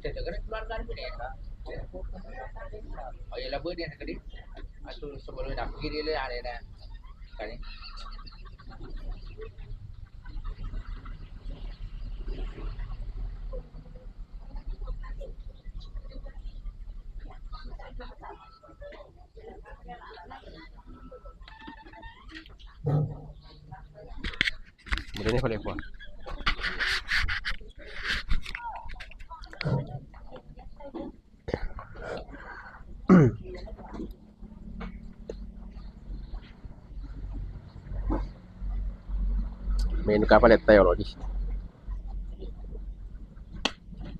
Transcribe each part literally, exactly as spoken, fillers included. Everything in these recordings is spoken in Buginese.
Cocok kan keluarga aku deh. Oh ya, labu dia nak kedi. Aku sebelum nak kiri le ada ada. Kali. Kemudian yang paling kuat. Main kapal ya, tayo, Lodi.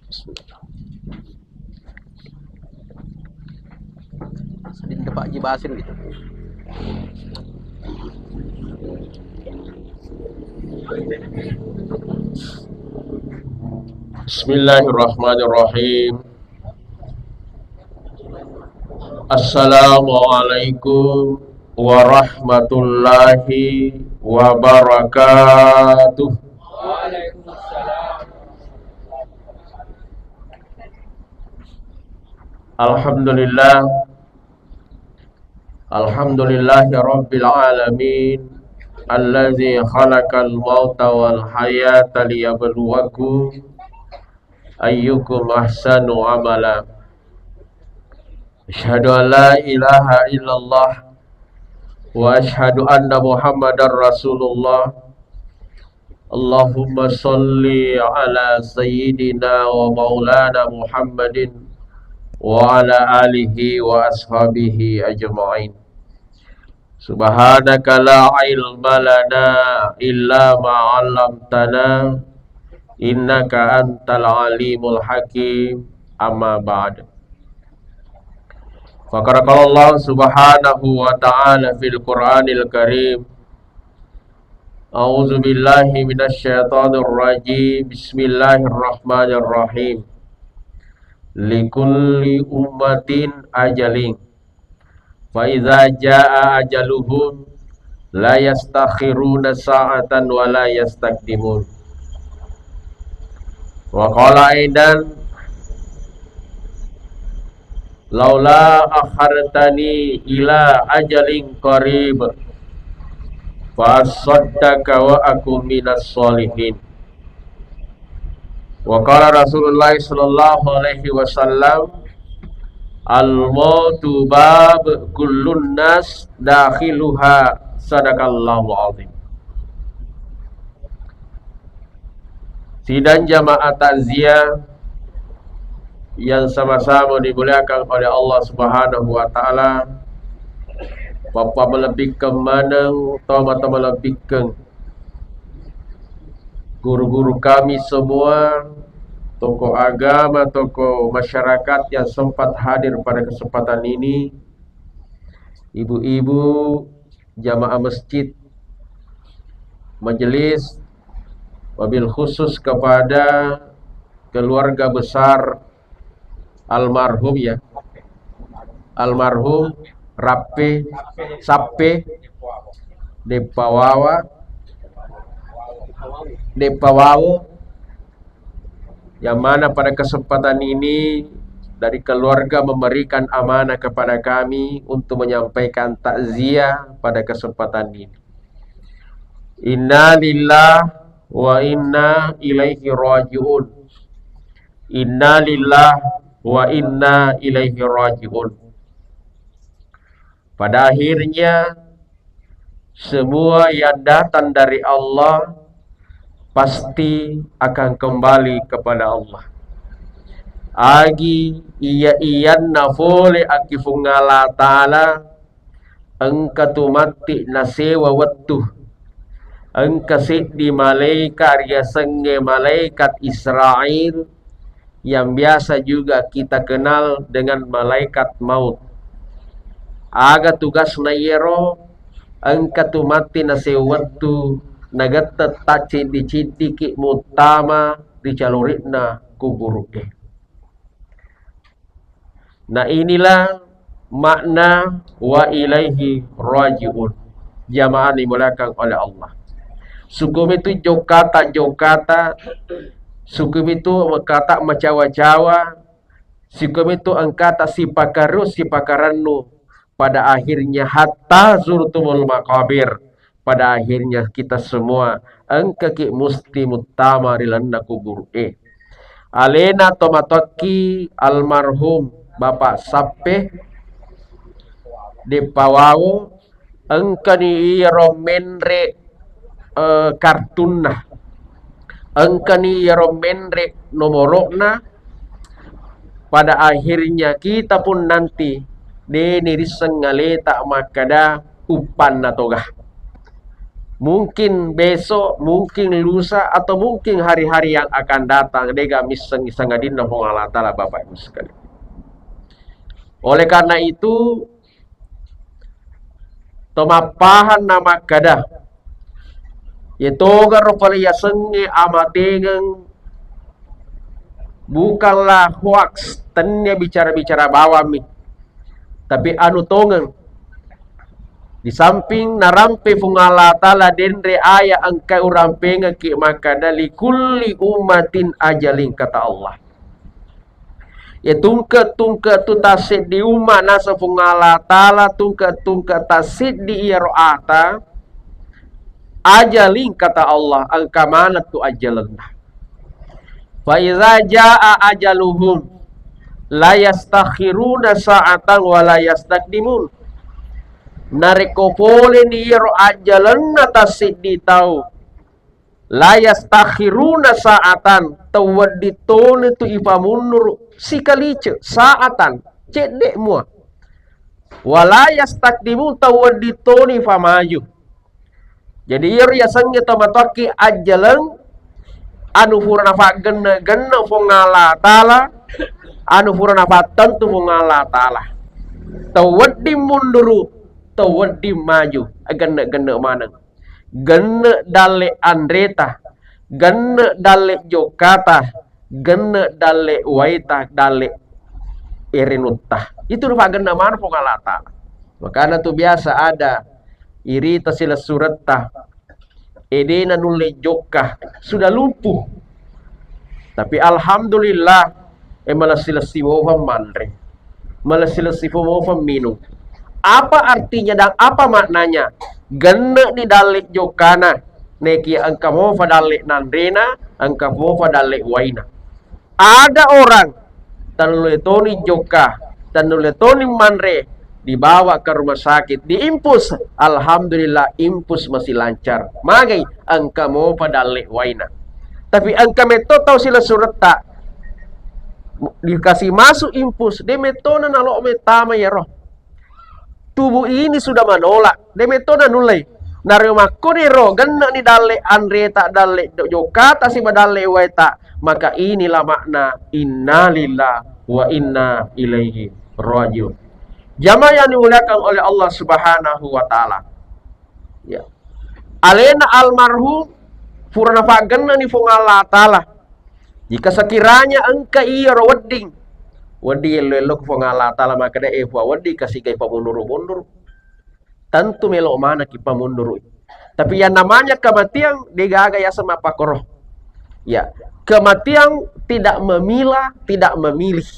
Bismillah. Sedin depak ji basin gitu. Bismillahirrahmanirrahim. Assalamualaikum warahmatullahi wabarakatuh. Waalaikumsalam. Alhamdulillah. Alhamdulillahi rabbil alamin. Allazi khalaqal mauta wal hayata liyabluwakum ayyukum ahsanu amala. Asyhadu an la ilaha illallah wa asyhadu anna Muhammadar Rasulullah. Allahumma shalli ala sayyidina wa maulana Muhammadin wa ala alihi wa ashabihi ajma'in. Subhanaka la ilma lana illa ma 'allamtana, innaka antal alimul hakim. Amma ba'd. Faqad qala Allah subhanahu wa ta'ala fil Qur'anil Karim, a'udzu billahi minasy syaithanir rajim. Bismillahirrahmanirrahim. Likulli ummatin ajalin. Fa idza jaa ajaluhum la yastakhiruna sa'atan wa la yastaqdimun. Wa qala aidan, laula akhartani ila ajalin qarib fa asaddaqa wa akun minas sholihin. Wa qala Rasulullah sallallahu alaihi wasallam, al mautu bab kullun nas dakhiluha. Sadaqallahul azim. Sidang jamaah takziah yang sama-sama dimuliakan oleh Allah Subhanahu wa Ta'ala, Bapak melebikan maneng, Toma Toma melebikan guru-guru kami semua, tokoh agama, tokoh masyarakat yang sempat hadir pada kesempatan ini, ibu-ibu, jamaah masjid, majelis, wabil khusus kepada keluarga besar almarhum, ya, almarhum Rappe Sappe Deppawawa, Deppawawo, yang mana pada kesempatan ini dari keluarga memberikan amanah kepada kami untuk menyampaikan takziah pada kesempatan ini. Inna lillah wa inna ilaihi raji'un. Inna lillah wa inna ilaihi raji'un. Pada akhirnya, semua yang datang dari Allah pasti akan kembali kepada Allah. Agi iya-iyanna fole akki Fuang Allah Ta'ala, engka tu matti nasewa wettu. Engka seddi malaika riasengnge malaikat Israil, yang biasa juga kita kenal dengan malaikat maut. Aga tugasna iyaro? Engka tu matti nasewa wettu, nagette tacciddi-ciddiki muttama ri calori'na kuburu'e. Nah, inilah makna wa ilaihi raji'un. Jamaah dimuliakan oleh Allah. Sukumi tu jokata-jokata Sukumi tu engkata macawa-cawa, sukumi tu engkata sipakaru, sipakarannu. Pada akhirnya hatta zurtumul maqabir. Pada akhirnya kita semua engkaki musti muttama ri lalenna kuburu e. Alena tomatoakki almarhum Bapak Sappe Depawawo, engkani iyaro menre, eh, kartunna. Engkani iyaro menre nomoro'na. Pada akhirnya kita pun nanti de nirisseng aleta makkeda uppanna toga. Mungkin besok, mungkin lusa, atau mungkin hari-hari yang akan datang, dega misseng sangadinna Puang Allah Ta'ala, Bapak Ibu sekalian. Oleh karena itu, tomappahanna makkeda, ye togaro pale yasengnge amatengeng, bukanlah hoaks, tennia bicara-bicara bawammi, tapi anu tongeng. Di samping narampe Puang Allah Ta'ala denre aya engka urampengekki makkeda, "Likulli ummatin ajalin," kata Allah. Ya tungke-tungke tu taseddi umma naseng Puang Allah Ta'ala, tungke-tungke taseddi iyaro ata, ajalin kata Allah, engka maneng tu ajalenna. Fa iza jaa ajaluhum la yastakhiruna sa'atan wa la yastaqdimun. Narekko poleni iyaro ajalenna taseddi tau, la yastakhiruna sa'atan, tau wedding toni tu ipamunuru sikalice, sa'atan, cedde mua. Wa la yastaqdimun, tau wedding toni ifamaju. Jadi iyaro yasengnge tomatoakki ajaleng anu pura nafaggenne-genne Puang Allah Ta'ala, anu pura nafattentu Puang Allah Ta'ala. Tau wedding munduru, tau wedding maju, genne-genne maneng. Genne dalle anreta, genne dalle jokkata, genne dalle waita, dalle erenutta. Itu rupa genne maneng Puang Allah Ta'ala. Makana tu biasa ada irita silessuretta, edena nulle jokka, sudah lumpuh. Tapi alhamdulillah, eh, malessi-lessi mofa manre. Malessi-lessi mofa minum. Apa artinya dan apa maknanya? Genne ni dalle jokkana, nekia engka mofa dalle nanrena, engka mofa dalle waina. Ada orang tennulle toni jokka, tennulle toni manre, dibawa ke rumah sakit, diinfus. Alhamdulillah, infus masih lancar. Magai, engka mopa dalle waina. Tapi engka metto tau silessuretta dikasih masuk infus, de mettona nalo metama yero. Tubuh ini sudah menolak, de metto nanullei. Nario makkoniro genne ni dalle anreta, dalle jokkata siba dalle waita, maka inilah makna innalillah wa inna ilaihi rajiun. Jamaah yang dimuliakan oleh Allah Subhanahu wa Ta'ala. Ya. Alena almarhum pura nafaggenne ni Puang Allah Ta'ala. Jika sekiranya engka iyaro wedding, wedding ello-ello ku Puang Allah Ta'ala makkeda, eh, Puang, wedding kasigai pamunuru-munuru. Tentu melo manaki pamunuru. Tapi yang namanya kematian, degaga yaseng mappakoro. Ya, kematian tidak memilah, tidak memilih.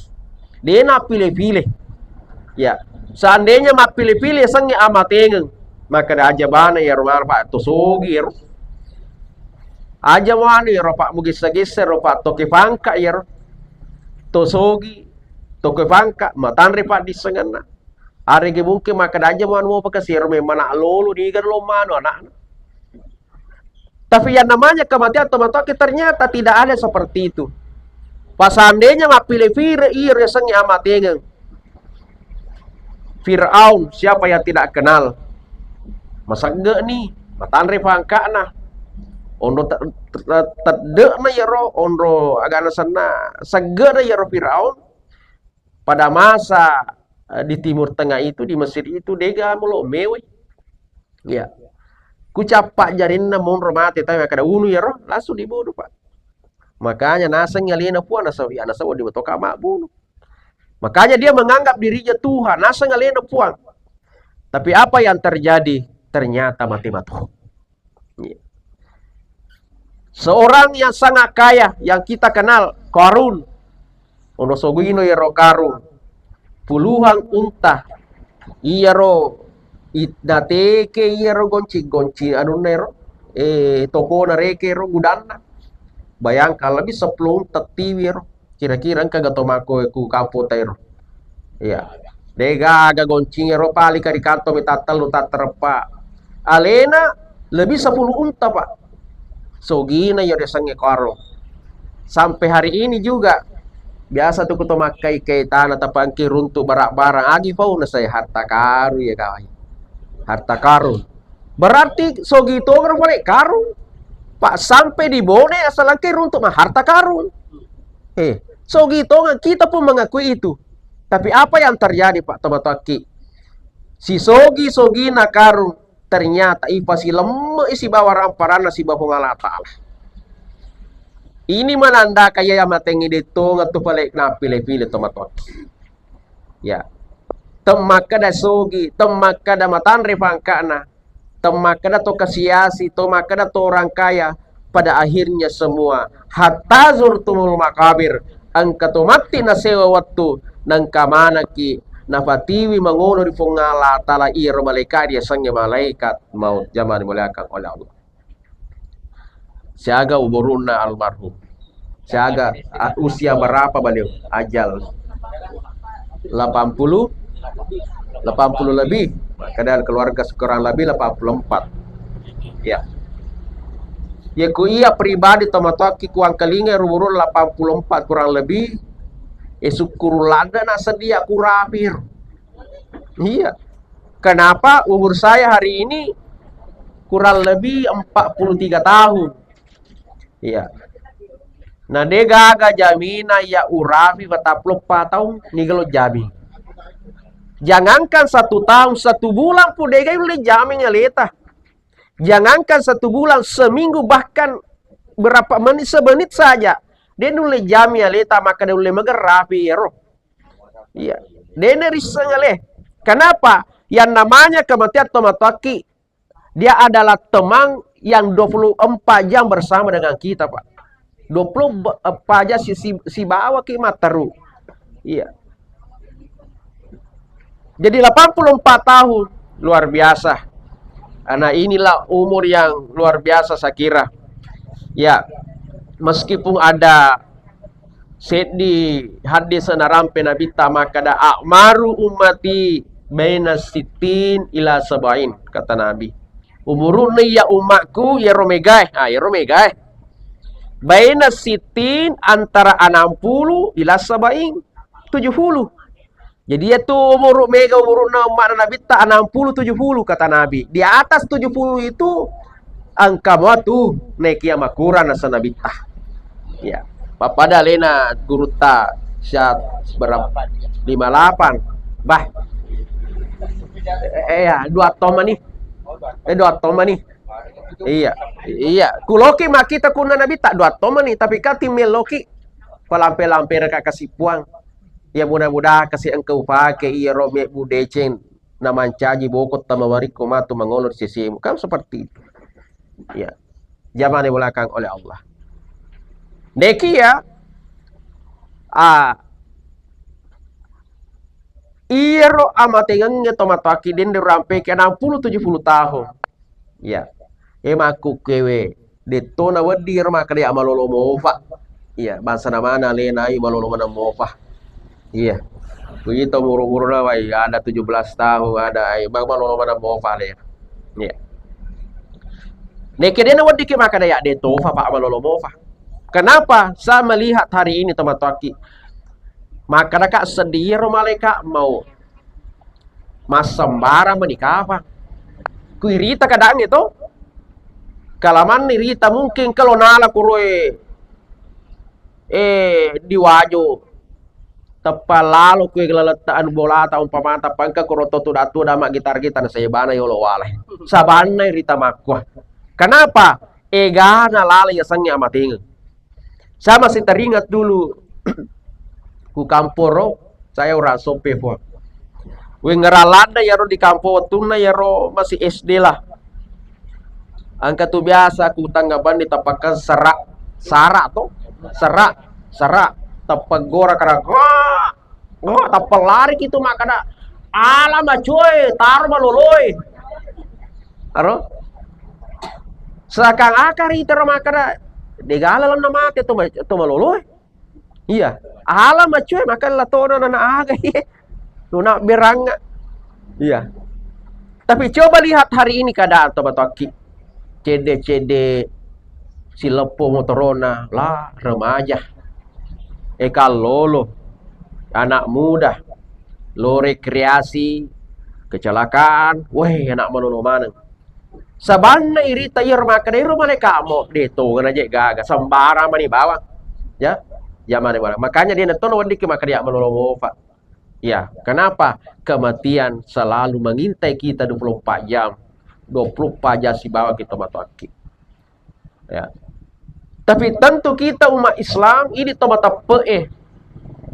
Dena pile-pile. Ya, seandainya mappile-pile sengnge amatengeng, maka aja bana ya rumah Pak tosogi ya. Aja wani ro Pak mugessa-gessa ro Pak toke pangka ya ro. Tosogi, toke pangka, matanre Pak dissengenna. Arege mungkin makkeda aja manu mopa kasi ero memang anak lolo, niga lo manu anakna. Tapi yang namanya kematian tomatoaki ternyata tidak ada seperti itu. Pas seandainya mappile-pile iya riasengnge amatengeng. Fir'aun, siapa yang tidak kenal? Masegge ni, matanre pangka'na. Onro te-, te-, tedde'na yero, onro agana senna, segge'na yero Fir'aun. Pada masa, eh, di Timur Tengah itu, di Mesir itu, dega melo mewe. Ya. Kucappa jarinna monro mate, tapi kada unu yero, langsung dibunuh, Pak. Makanya naseng alena Puang, naseng, ya, naseng wedding metoka mabbunu. Makanya dia menganggap dirinya Tuhan, naseng alena Puang. Tapi apa yang terjadi? Ternyata mati matu. Iya. Seorang yang sangat kaya yang kita kenal, Qarun. Ono sogino iyaro Qarun. Puluhan unta. Iyaro it-, nateke iyaro gonci-gonci anunna ero, eh, tokona reke ero gudanna. Bayangkan, lebih sepuluh unta tiwi ero. Kira-kira engka ga to mako ku kampota ero. Iya. Degaga goncing ero, paling ka ri kanto mi tattellu tattereppa. Alena lebih sepuluh unta, Pak. Sogina iyo riasengnge Qarun. Sampai hari ini juga biasa tu kuto makkai-kai tana tapangki runtu barang-barang agi fauna saya harta karun ya kawai. Harta karun. Berarti sogi tongeng pale karung. Pak, sampai di Bone asal engka runtu ma harta karun. Eh, sogi tongeng kita pun mengakui itu. Tapi apa yang terjadi, Pak, tomatoakki? Si sogi-sogina karung ternyata ipasilemme sibawa ramparanna sibawa Puang Allah Ta'ala. Ini menandakan iya matengngi de tongeng tu pale napile-pile tomatoakki. Ya. Temmakkeda sogi, temmakkeda matanre pangka'na, temmakkeda to kasiasi, to makkeda to orang kaya, pada akhirnya semua. Hatta zurtumul makabir, engka to matti nasewa wettu, nengka manakki napatiwi mangono ri Puang Allah Ta'ala iyaro malaikat riasengnge malaikat maut, jamaah dimuliakan oleh Allah. Siaga umurunna almarhum? Siaga, a-, usia berapa beliau? Ajal. Delapan puluh? Delapan puluh lebih. Makanya keluarga kurang lebih delapan puluh empat. Ya. Ya, ku iya pribadi tomatoakki kuangkalinga umurun delapan puluh empat kurang lebih, eh, syukur ladde na sedia kurapir. Iya. Kenapa umur saya hari ini kurang lebih empat puluh tiga tahun? Iya. Nah, de gaga jamina ya urafi patappulo pa taung, niga lo jami. Jangankan satu tahun, satu bulan pun de gaga ulle jami aleta. Jangankan satu bulan, seminggu, bahkan berapa menit, semenit saja. De nulle jami aleta, maka de ulle magerapi ero. Iya. De nerisseng ale. Kenapa? Yang namanya kematian tomatoakki, dia adalah teman yang dua puluh empat jam bersama dengan kita, Pak. Dua puluh empat jam si, si, sibawa ki matteru. Iya. Jadi delapan puluh empat tahun, luar biasa. Karena inilah umur yang luar biasa saya kira. Ya, meskipun ada seddi hadis narampe Nabitta makkeda, "A'maru ummati baina sittin ila sabain," kata Nabi. Umurunna iya ummakku iyaro megae, ah, iyaro megae. Baina sittin, antara enam puluh ila sabain, tujuh puluh. Jadi, iyatu umuru mega umurunna umma'na Nabitta enam puluh tujuh puluh, kata Nabi. Di atas tujuh puluh itu engka mua tu naekiya makurang nasa Nabitta. Ya. Pappada alena gurutta sya-, berapa? Lima lapan. Bah. Eh, ya, dua tomma ni. Eh, dua tomma ni. Iya, iya. Kuloki makkita kunna Nabitta dua tomma ni, tapi kati meloki palampe-lampe reka kasi puang. Ya, mudah-mudahan kasi engka upake iyaro mebbu deceng namancaji boko tamawarikko matu mangolo ri sesemu. Kan seperti itu. Ya. Jamaah dimuliakan oleh Allah. Nekiya, ah, iyaro amatengengnge tomatoakki dende rampeki enam puluh tujuh puluh tahun. Iya. E makkukkewe, detto nawedding ro makkeda malolo mofa. Iya, bangsana mana alena ai malolo maneng mofa. Iya. Kuito umur-umurna wai, ada tujuh belas tahun, ada ai, bang malolo maneng mofa alena. Iya. Nekke de naweddikki makkeda ya de tofa, Pak, malolo mofa. Kenapa? Saya melihat hari ini tomatoakki. Makkeda ka seddi ro malaika mau. Massembarang mani kapang. Kui rita kadangnge to. Kalamanni rita mungkin kalau nala kuroe, eh, di Wajo. Teppa lalo kue laletta anu bolata umpamata pangka kuro to tuda-tuda ma gitar-gitar nasebana yolo wale. Sabanna rita makkua. Kenapa? Egana lala yasengnge amatengeng. Saya masih teringat dulu ku kamporo, saya orang sope po. Wengera ladda yaro di kampong wettunna yaro masih S D lah. Engka tu biasa ku tengnga benni tappakkang sera', sara' to, sera', sera', tappeggora kara, oh, tappellari ki tu makkeda, "Ala macoe, taro maloloe." Aro? Seakan-akan ri taro makkeda, "Degala lenna mate to ma-, to maloloe." Iya, ala macoe makkeda latona nana aga, iye. Nuna beranga. Iya. Tapi coba lihat hari ini keadaan to matoakki. Cedde-cedde sileppo motorona, lah, remaja. E kallolo, anak muda, lo rekreasi, kecelakaan, weh, anak malolo maneng. Sabanna irita iyaro makkeda ero malaeka'mo, de tongeng aja gaga, sembarang mani bawang. Ya, ya mani bawang. Makanya de nato naweddikki makkeda ya malolo mopa. Ya, kenapa? Kematian selalu mengintai kita dua puluh empat jam. Dua puluh empat jam sibawa kita matoakki. Ya. Tapi tentu kita umat Islam ini to mateppe'e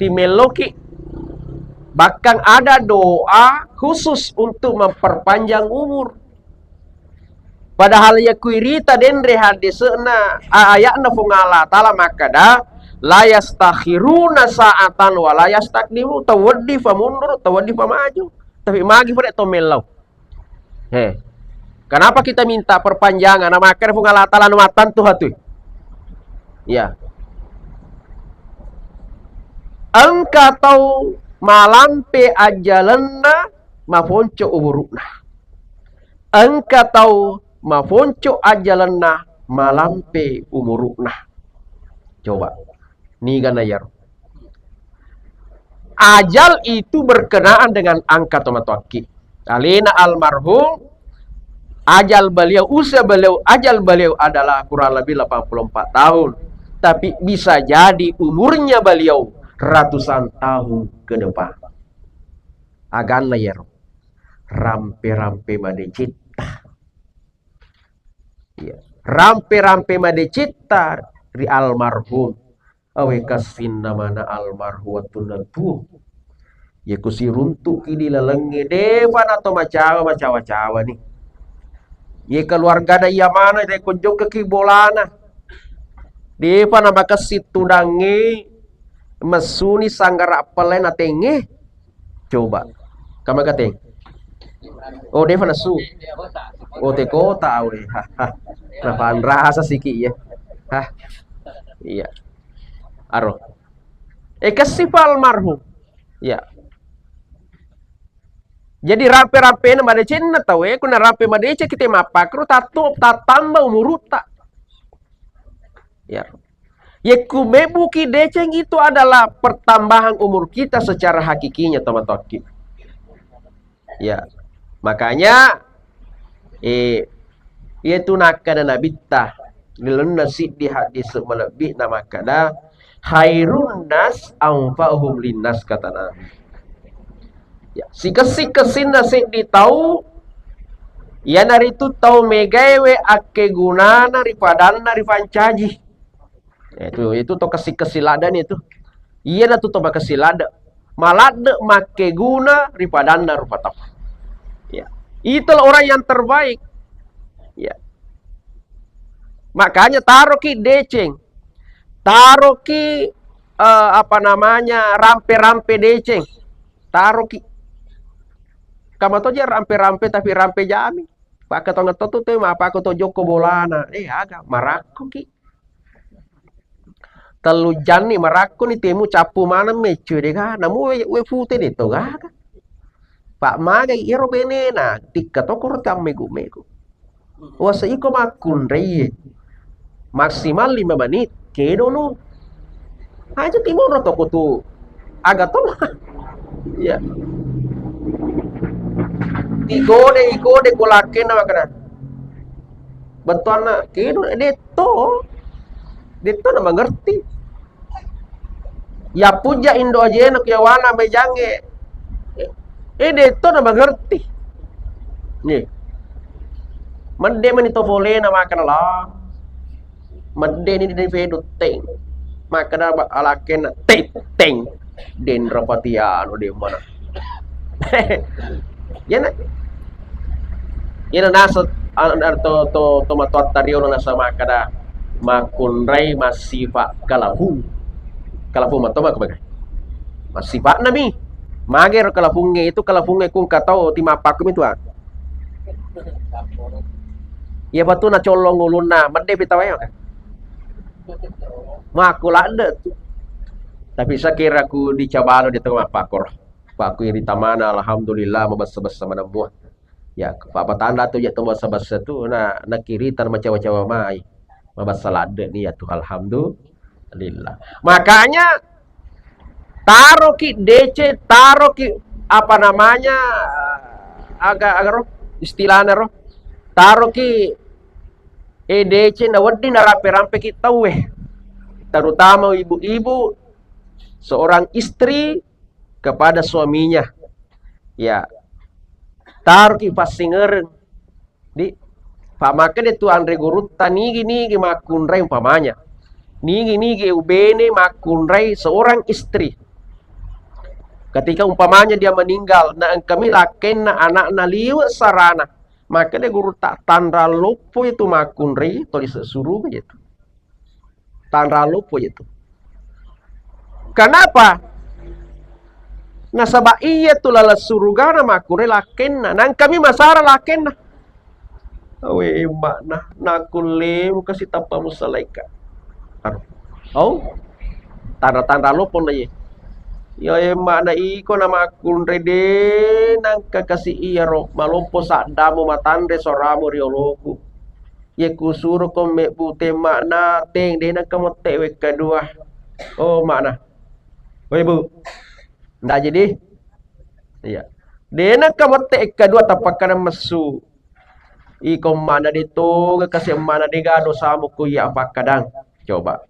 timelloki. Bahkan ada doa khusus untuk memperpanjang umur. Padahal yakku irita denre haddese'na, a-, aya'na Puang Allah Ta'ala makkeda, "La yastakhiruna sa'atan wa la yastaqdimu." Tau wedding fa mundur, tau wedding fa maju. Tapi magi pura to mellau. He. Kenapa kita minta perpanjangan? Nah, makkeda Puang Allah Ta'ala nu mattantu hatu. Ya. Engka tau malampe ajjalenna, maponco umuru'na. Engka tau maponco ajjalenna, malampe umuru'na. Coba. Niga na iyaro. Ajal itu berkenaan dengan angka tomatoakki. Alena almarhum, ajal beliau, usia beliau, ajal beliau adalah kurang lebih delapan puluh empat tahun. Tapi bisa jadi umurnya beliau ratusan tahun ke depan. Aganna iyaro. Rampe-rampe madecetta. Iya. Rampe-rampe madecetta ri almarhum. Awe kassinna mana almarhum wettunna tuo. Ye kusiruntuki di lalengnge, defa nato macawa, macawa-cawa ni. Ye keluargana iya mana, rekko jokkaki bolana. Defa na makessi tudangnge, messuni sanggara pelle na tenge. Coba. Kamma kateng? Oh, defa nasu. Oh, te kota awe. Hah, hah. Napanrasa siki ya. Hah. Iya. Aro. Eh, kessifa almarhum. Iya. Jadi rampe-rampena madecenna tauwe, kuna rampe madeceng kita mappakro tatto tatamba umurutta. Ya. Yekku mebuki deceng itu adalah pertambahan umur kita secara hakikinya, teman-teman. Ya. Makanya, eh, iyatu nakkeda Nabitta, lalenna siddi hadis malebbi na makkeda, "Khairun nas anfa'uhum linnas," kata Nabi. Ya, sikessi-kessinna seddi tau, iyanaritu tau megaewe akkegunana ri padanna ripancaji. Ya, itu, itu to kessi-kessi ladde ni itu. Iyana tu to makessi ladde. Maladde makkeguna ri padanna rupa tau. Ya. Itulah orang yang terbaik. Ya. Makanya taroki deceng. Taroki, eh, apa namanya, rampe-rampe deceng. Taroki. Kamato je rampe-rampe tapi rampe jami. Pakkatongeng to tu te mappakko to jokko bolana. Eh, aga, marakko ki. Tellu janni marakko ni temu cappu maneng meccu de ga. Namu we, we pute de to gaga. Pak magai ero benena, tikka to koro tammegu-megu. Wase iko makkunrai. Maksimal lima menit, kedo no. Aja timoro toko tu. Aga to. Ya. Ikode, ikode ko lakkena makana. Bettuanna, kedo, eh, detto. Detto na mengerti. Ya puja indo ajena ku yawana mai jange. Eh, detto na mengerti. Nih. Medde meni to polena makana lah. Medde ni di fedo teng. Makana ba-, alakenna teng, teng. Denrapati anu de mana. Yana. Yana nasut an-, an-, to, to, to matoatta riolo nasaba makkeda, makkunrai massifa kalafung. Kalafung matto makko magai. Massifa'na mi. Magero kalafungnge itu, kalafungnge kung katau ti mappakkumi tuang. Iya batu na collong ulunna, medde pi tawai maka. Makku ladde tu. Tapi sakira ku dicabalo di tengah mappakor. Pakku iri tamana, alhamdulillah, mabessa-bessa manemmua. Ya, papatanda tu je to bessa-bessa tu, na, nakirita macawa-cawa mai. Mabessa ladde ni ya tu, alhamdulillah. Makanya, taroki D C, taroki apa namanya, aga, aga ro, istilahnya ro, taroki E D C na wedding narampe-rampeki tauwe, terutama ibu-ibu, seorang istri kepada suaminya. Ya, taroki passingereng. Di, pamakede tu anre gurutta nigi-nigi makkunrai umpamanya. Nigi-nigi ubene makkunrai seorang istri. Ketika umpamanya dia meninggal, na engkami lakkenna anakna liwe sarana. Makanya guru tak tanra loppo itu makkunrai toli suruga itu. Tanra loppo itu. Kenapa? Nasaba iya tu laleng surugana makkunrai lakkenna. Nangkami masara lakkenna. Awe makna, nakulle mukasi tappa musalaika. Anu. Oh? Tanra-tanra loppo na ye. Ya, eh, makna iko na makkunre de nangka kasi iyaro malompo saddamu matanre soramu rioloku. Ye kusuro ko mebbu te makna teng de nangka mette wekka dua. Oh, makna. Woi, Bu. Nda jadi? Iya. De nangka mette ekka dua tapakkana messu. Iko makna de toga kasi makna de ga dosamu ku iya pakkadang. Coba.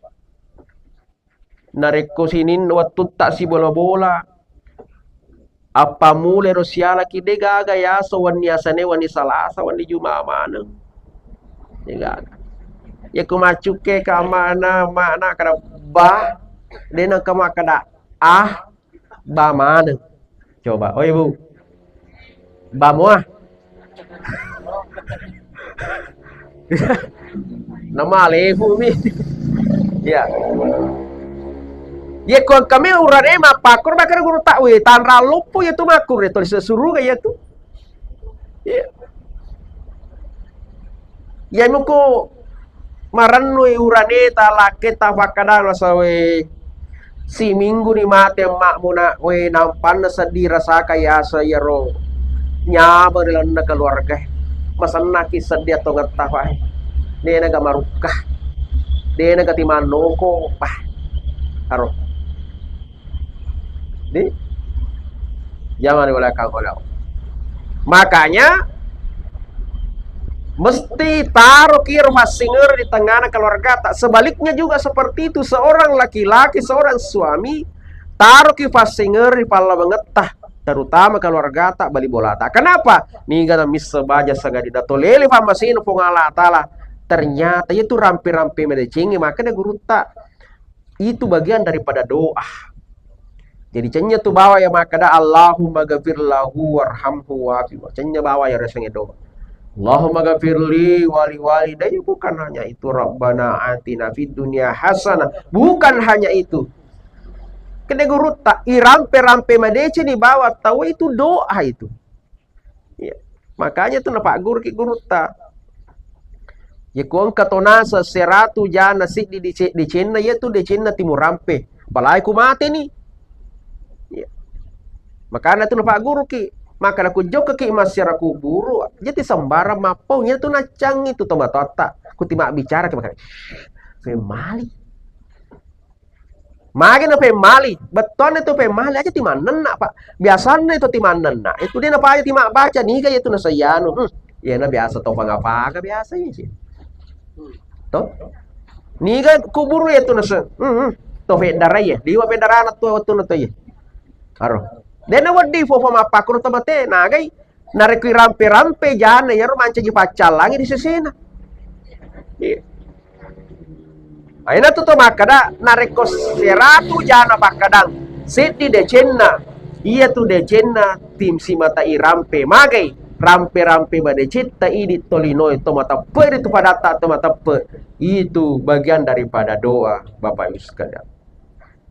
Narekko sining wettutta sibola-bola, appammulai ro sialaki, de gaga yaso wenni asane, wenni Salasa, wenni Juma maneng. De gaga. Yakko maccukke ka ammana, ammana kada ba, de nengka makkada ah, ba maneng. Coba, oi Bu. Ba mua. Namalefu mi. Ya. Ye ko engkami urane mappakkur makkeda guru tak, we, tanra loppo ya tu makkur ya tulis suruga ya tu. Ya. Ya muko marennui urane ta lakke ta fakkada nasawe. Siminggu ni mate emma'mu, Nak, we, nampanna seddi rasaka yaseng iyaro nyameng ri lalenna keluarga. Masennaki seddi atongetta, Pak, e. De'na ga marukka. De'na ga timannoko, Pak. Aro. Di? Jangan boleh kau. Makanya, mesti taruh kiro passingere di tengahna keluargata. Sebaliknya juga seperti itu, seorang laki-laki, seorang suami, taruh ki passingere di pallawangetta, terutama keluargata, bali bolata. Kenapa? Niga na missa baja sagadi dato lele fammaseno Puang Allah Ta'ala. Ternyata itu rampe-rampe madecengi, makanya gurutta. Itu bagian daripada doa. Jadi, cenya tu bawa ya makkada, "Allahumma ghafir lahu warhamhu wa'afu." Cenya bawa ya resenge doa. "Allahumma ghafirli wali walidayya." Bukan hanya itu, "Rabbana atina fid dunya hasanah." Bukan hanya itu. Kede gurutta, irampe-rampe madeceni bawa tau itu doa itu. Iya. Makanya tu napagguruki gurutta. Yeko engka to naseng seratu jana siddi dece-, decenna, iya tu decenna timurampe. Apalagi ku mateni. Iya. Makana tu napagguruki. Makana ku jokkaki massiara kuburu, jadi sembarang mappau, iya tu naccangi tu tomatoatta. Ku timabbicara ke makana. Femmali. Magi na femmali, bettuanna itu femmali aja timannenna, Pak. Biasanna itu timannenna, itu de napaja timabbaca, niga iya tu nasayanu. Hmm. Iyana biasa to panga-panga biasa iya sih. To? Niga kuburu iya tu nase-, hmm, hmm. To feddarai iya, liwa feddarana tu wettunna to iya. Aro. De nawedding fofo mappakkuro to mate, nagai. Narekko irampe-rampe jana, iyaro mancaji paccallangi ri sesena. Iya. Aina tu to makkada, narekko seratu jana pakkadang, seddi decenna, iya tu decenna tim simata irampe. Magai? rampe-rampe madecitta idi tolinoe to mateppe, itu padatta to mateppe, itu bagian daripada doa, Bapak Ibu sekalian.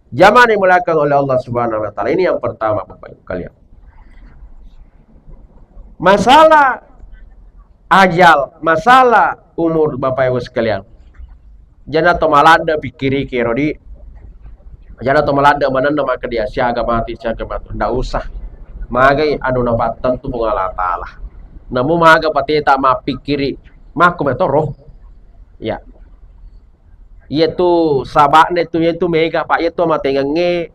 Jamaah yang dimuliakan oleh Allah Subhanahu wa Ta'ala. Ini yang pertama, Bapak Ibu kalian. Masalah ajal, masalah umur, Bapak Ibu sekalian. Jana to maladde pikkiriki ero di. Jana to maladde manenna maka dia siaga mati, siaga mati. Ndak usah. Magai anu napattentu Puang Allah Ta'ala. Namu maga pateta mappikkiri, makko metoro. Ya. Iyatu saba'na itu, iyatu mega, Pak, iyatu amatengengnge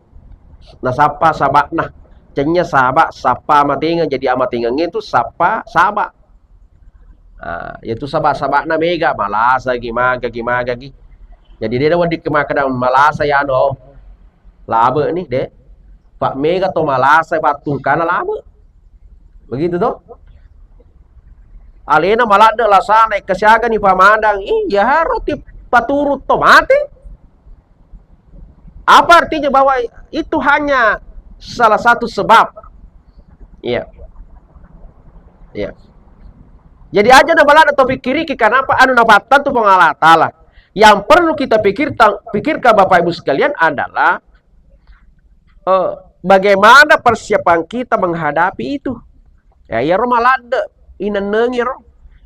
nasappa saba'na. Cennya saba, sappa amatengeng, jadi amatengengnge itu sappa saba. Ah, iyatu saba-saba'na mega, malasagi, magagi, magagi. Jadi de' nawedding makkeda malasa ya no. Labe' ni, de'. Pak, mega to malasa pattungkana labe'. Begitu to? Alena maladde lasana, kesiagani pamadang, iya haro ti paturut to mate. Apa artinya bahwa itu hanya salah satu sebab? Iya. Iya. Jadi aja na maladde to pikkiriki, kenapa anu napattentu Puang Allah Ta'ala. Yang perlu kita pikirkan, pikirkan Bapak Ibu sekalian adalah eh, bagaimana persiapan kita menghadapi itu? Ya, iyaro maladde, inennengi ro.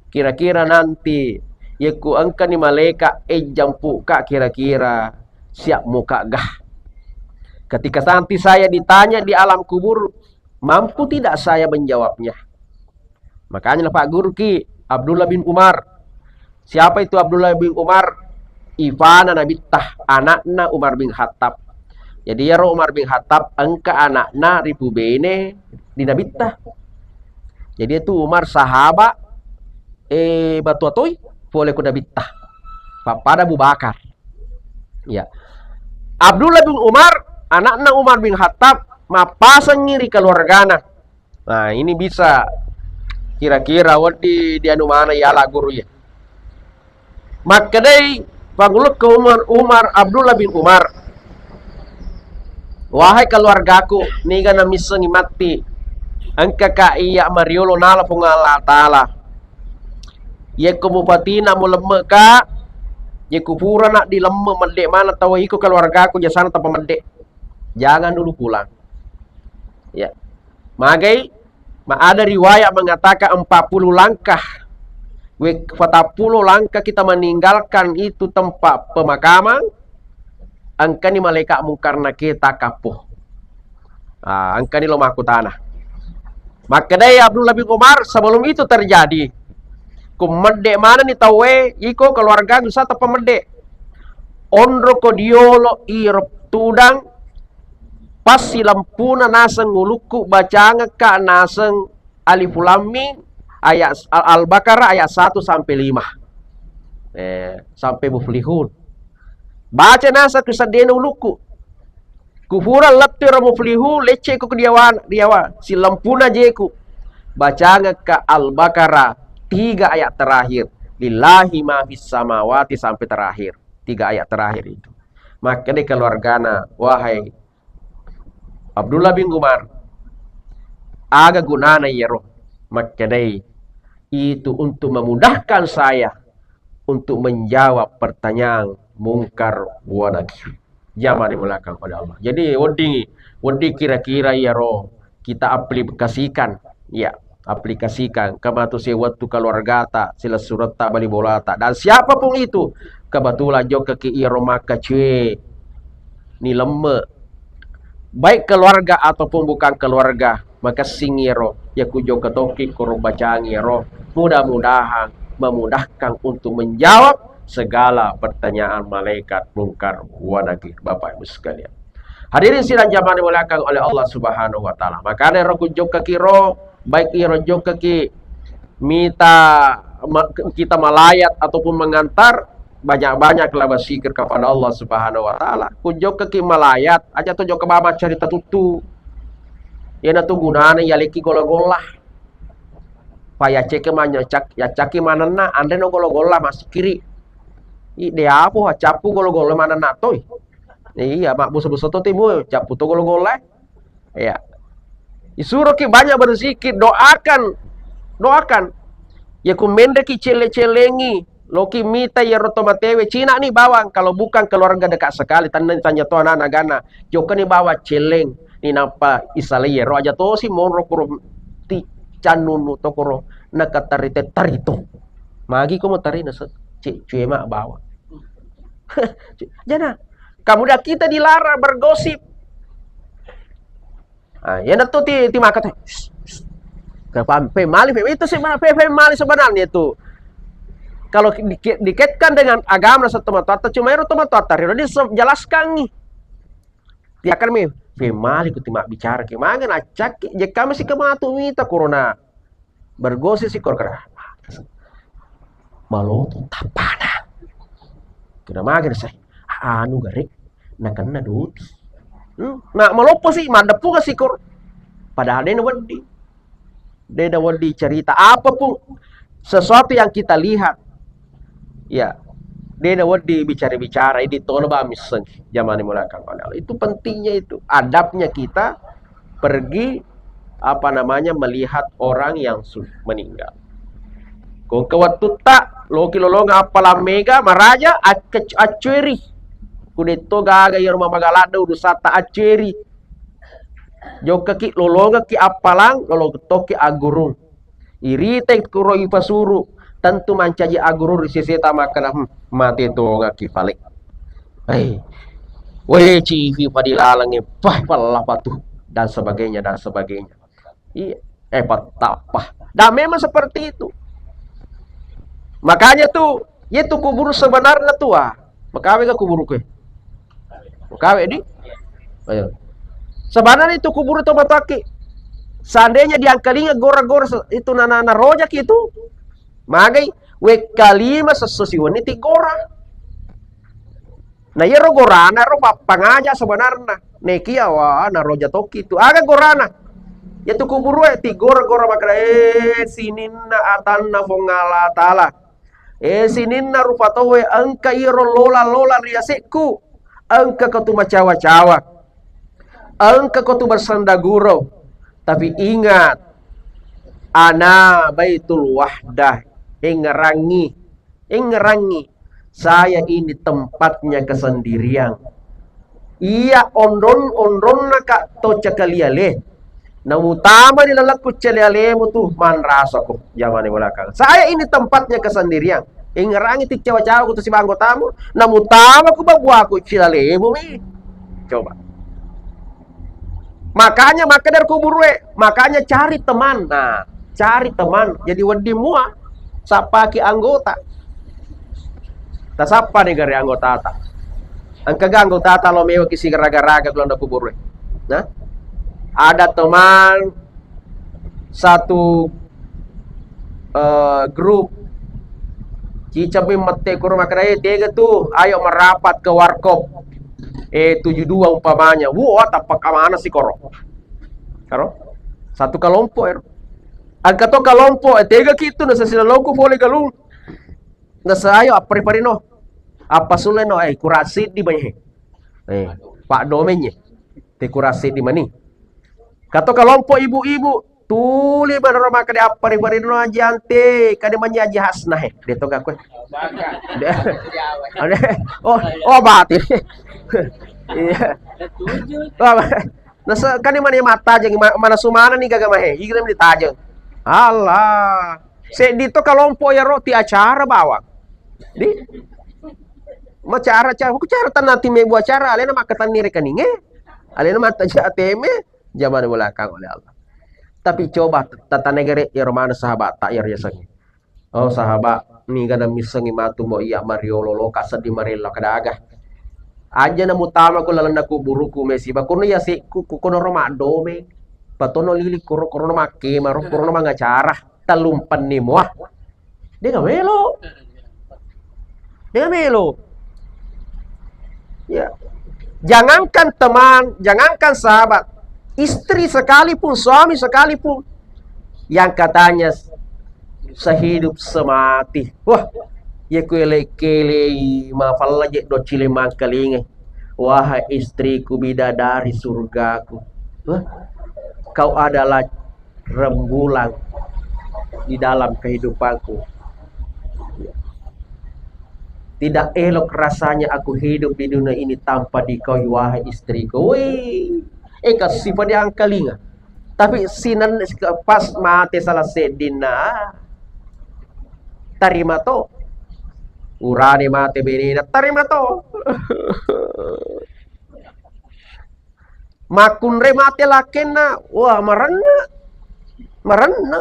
Kira-kira nanti, yekku engkani malaika, eh, jampuka, kira-kira siap muka gah? Ketika nanti saya ditanya di alam kubur, mampu tidak saya menjawabnya? Makanya napagguru ki Abdullah bin Umar. Siapa itu Abdullah bin Umar? Ifana Nabitta, anakna Umar bin Khattab. Jadi iyaro Umar bin Khattab engka anakna ripubene di Nabitta. Jadi itu Umar sahaba, eh, batu atoi pole ku Nabitta. Pappada Abu Bakar. Ya. Abdullah bin Umar, anakna Umar bin Khattab, mappasengngi ri keluargana. Nah, ini bisa kira-kira wedding dianu mana ya la guru ya. Makkedai pangulukku Umar, Umar, Abdullah bin Umar, "Wahai keluargaku, niga namissengi matti, engkaka iya mariolo nala Puang Allah Ta'ala. Yekko mupatina mulemme'ka, yekko purana dilemme' medde' mana tau iko keluargaku jasana tappa medde'. Jangan dulu pulang." Ya. Magai, ma-, ada riwayat mengatakan empat puluh langkah. We-, patappulo langkah kita meninggalkan itu tempat pemakaman, engkani malaikat Mungkar Nakir takappo. Ah, engkani lo makkutana. Makkedai Abdullah bin Umar, sebelum itu terjadi, ku medde' manenni tauwe, iko keluarga bisa tappa medde'. Onroko diolo iro tudang, pas silempuna naseng ulukku, bacangekka naseng Alif Lam Mim, ayat Al-, Al-Baqarah ayat satu sampai lima. Eh, sampai Muflihun. Baca naseng ku seddena ulukku. Ku pura lettu ero Muflihun, lecce' ko diawa, diawa, silempuna jeku. Bacangekka Al-Baqarah tiga ayat terakhir. Lillahi ma fis samawati sampai terakhir. Tiga ayat terakhir itu. Makkedai keluargana, "Wahai Abdullah bin Umar, aga gunana iyaro?" Makkedai, "Itu untuk memudahkan saya untuk menjawab pertanyaan Mungkar wa Nakir." Jamaah dimuliakan oleh Allah. Jadi, wedding, wedding kira-kira iyaro kita aplikasikan, ya, aplikasikan, kematu sewettu keluargata, silessuretta, bali bolata, dan siapapun itu, kebetulan jokkaki iyaro makkacue, nilemme, baik keluarga ataupun bukan keluarga, makessing iyaro, ya kujokka tokki koro bacangi iyaro, mudah-mudahan memudahkan untuk menjawab segala pertanyaan malaikat Mungkar wa Nakir, Bapak Ibu sekalian. Hadirin sidang jamaah dimuliakan oleh Allah Subhanahu wa Ta'ala. Makanya ro kujokkaki ro, baik iro jokkaki mita ma-, kita melayat ataupun mengantar, banyak-banyaklah bersikir kepada Allah Subhanahu wa Ta'ala. Kujokkaki melayat, aja to jokka baba cerita tuttu. Iyana tu gunana yaleki golla-golla. Pa yacceke manyacak-, yaccaki manenna, anre no golla-golla masikiri. I, de apo, cappu golla-golla manenna toi. Iya, mabbusa-busa to timu, cappu to golla-golla. Iya. Isuroki banyak berzikir, doakan Doakan. Iya ku menreki celle-cellengi, loki mita iyaro tomatewe, cinani bawang, kalau bukan keluarga dekat sekali, tanna tanya to anak-anak gana, jokkani bawang celleng, ninappa isalai iyaro aja tosi monro kuro ti cannunu to kuro, nakatarite tarito. Magi ko mo tarina se-, ce-, cuema bawang. Jana, kemudian kita dilarang bergosip. Ah, iyanatu ti, ti maka teh. Ke pam-, pemali, pe-, itu sih mana, pe-, pemali sebenarnya itu. Kalau di-, dikaitkan dengan agama dan tomatoatta, cuma itu tomatoatta, ri-, dijelaskan nih. Dia kan mi, pemali ku ti mabbicara, ke mangen acak, je kami sih kematu mita corona. Bergosip si korkara. Maloto tappana. Kena mage sai. Anu gare. Nakenna doti. Hmm? Nah, maloppo si, maddepu ga sikor. Padahal dena wedding. Dena wedding cerita. Apapun sesuatu yang kita lihat, ya, dena wedding bicara-bicara, ini tona ba misseng. Jamani mulakang. Itu pentingnya itu. Adabnya kita pergi, apa namanya, melihat orang yang su-, meninggal. Ko engka wettutta, loki lolongang appalang mega, maraja, acc-, accueri. Ku detto gaga iyaro mamaga ladde urusatta, accueri. Jokkaki, lolongekki appalang, lolongekki aggurung. Irita kuro ipasuru, tentu mancaji aggurung ri seseta makkeda, "Hmm, mate tongakki fale." Hei, weh, cifi padilalengnge, pah, pallapatu, dan sebagainya, dan sebagainya. Iya, eh, patappa. Dan memang seperti itu. Makanya tuh, itu kubur sebenarnya tuh, ah. Makawe ga kubur ke? Makawe di? Ayo. Sebenarnya itu kubur itu mataki. Seandainya diangkalinga gora-gora se-, itu nana-, narojak itu, magai wekkalima sesso siwenni ti gora. Nah, iyaro gorana ro pappangaja sebenarna. Nekia wa naroja tokki tu. Aga gorana? Yatu kuburue ti gora-gora makkeda, "Eh, sininna atanna Puang Allah Taala. Eh, sininna rupa tauwe, engka iyaro lola-lola ri yasekku. Engka ko tu macawa-cawa. Engka ko tu bersandaguro. Tapi ingat, ana Baitul Wahdah, engngerangi." Engngerangi, saya ini tempatnya kesendirian. Iya, onron-, onronna ka to cakaliale. Namutama di lalakku calialemu tu, manrasako. Jamani belakang. Saya ini tempatnya kesendirian. Engngerangi ti cawa-cawa ku tu sibanggotamu. Namutama ku babuaku cilalemu mi. Coba. Makanya makkeda ro kuburue, makanya cari teman. Nah, cari teman. Jadi wedding mua, sappaki anggota. Tasappa ni gare anggotata. Engkaga anggotata lo mewaki sigaraga-raga ku landa kuburue. Nah, ada teman satu, eh, grup. Cicammi mette kuro makkeda, "Eh, tega tu, ayo merapat ke warkop, eh, tujuh dua umpamanya." Wah, tappa kamana si koro. Karo? Satu kelompok ero. Engka to kelompok, eh, tega kitu nasa silalongku pole galung. Nasa ayo appari-parino. Appasule no, eh, kurang siddi bai. Eh, Pak Domenye. Te kurang siddi mani. Kato kelompok ibu-ibu, tuli manaro makkeda appari-parino Aji Ante, kade manyaji hasna he. De to gakue. De-, ade-, oh, oh, bati. Iya. Oh, ba-, nasa-, kade mani mattajeng, ma-, mana sumana ni gaga mahe, igrem ditajeng. Allah. Seddi to kelompok ya roti acara bawang. Di? Macara, cara, ku cara tanah ti mebu acara, alena makkatanni rekeninge. Alena mattaja A T M. Zaman belakang oleh Allah. Tapi coba tatanegere iyaro maneng sahabat tak iyaro yasengnge. Oh sahabat, niga na missengngi matu mo iya mariolo loka seddi marella kedaga. Aja na mutama ku lalenna kuburuku mesi, bakono yasekku, ku kono ro maddomeng. Patono lili koro, korono makkema ro, korono mangacara. Tellumpenni mua. Dia nggak melo. Dia nggak melo. Ya. Jangankan teman, jangankan sahabat, istri sekalipun, suami sekalipun, yang katanya sehidup semati. Wah, ya ku elekele mafalla je do cile mangkalinge. Wahai istriku bidadari surgaku. Wah, kau adalah rembulan di dalam kehidupanku. Ya. Tidak elok rasanya aku hidup di dunia ini tanpa dikau, wahai istriku. Wih, eh, kasih pada angkalinga. Tapi sinan pas mate salah seddinna, tarima to. Urane mate benena, tarima to. Makkunrai mate lakkenna, wah, marenna. Marenna.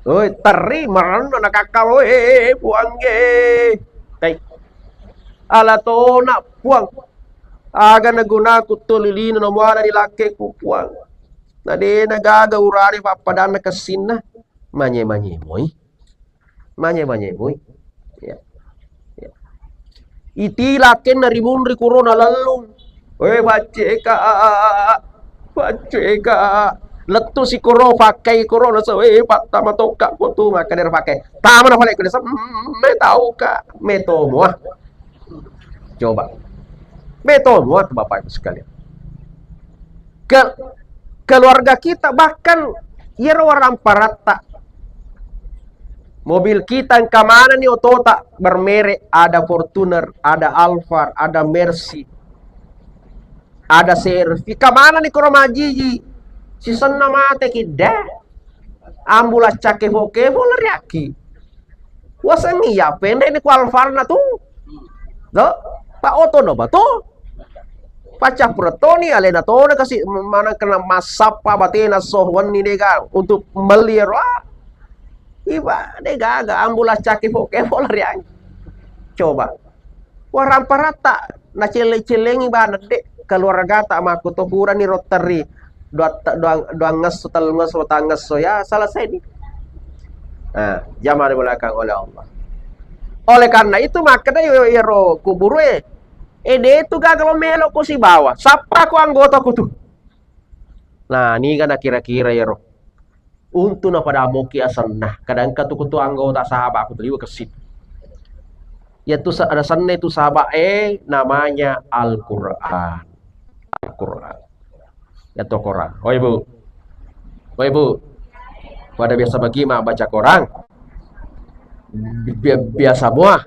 Oi, terri, marenna, nakakka, oi, Puang, eh. Kai. Ala tona, Puang. Aga nagunaku to lilina namuala ri lakkeku, Puang. Na dena gaga urane pappadanna kessinna. Manye-manye moi. Manye-manye moi. Ya. Ya. Iti lakkenna rimunri kuro nalellung. We, pacceka, pacceka. Lettu sikoro, pakkai koro, nasa, we, pattama tokka ko tu, maka dera pakai. Tama na pale ko desa, mm, me tau ka, me to mua. Coba. Me to mua tu Bapak Ibu sekalian. Ke-, keluarga kita, bahkan iyaro waramparatta. Mobil kita engka manenni otota bermerek, ada Fortuner, ada Alphard, ada Mercy, ada C R V. Engka manenni koro majiji. Sisenna mate kidda. Ambulans cakkepo-kepo lariaki. Wasengngi iya, pendek ni ku Alphardna tu. Do, pa oto no ba tu. Paccappureng toni alena tona kasi maneng kena massappa batena so wenni dega untuk melli ero. Ah. Iba de gaga ambulans cakkepo-kepo lariang. Coba. Waramparatta nacelle-cellengi bana de keluargata makkuto purani rotterri dua, dua, dua ngesso, tellu ngesso, patang ngesso ya selesai ni. Nah, jamaah dimuliakan oleh Allah. Oleh karena itu makkeda yo, yero kuburu e, eh, de tu gaga lo melo ko sibawa. Sappa ko anggota ku tu. Nah, niga na kira-kira yero. Untu napada moki asenna. Kadang ka tu kutu anggota sahabat ku tu liwa kesit. Ya tu sa-, ada senna tu sahabat e namanya Al-Quran. Al-Quran. Ya tu Quran. Oh, Ibu. Oh, Ibu. Pada biasa bagi ma baca Quran. Bi-, bi-, biasa mua.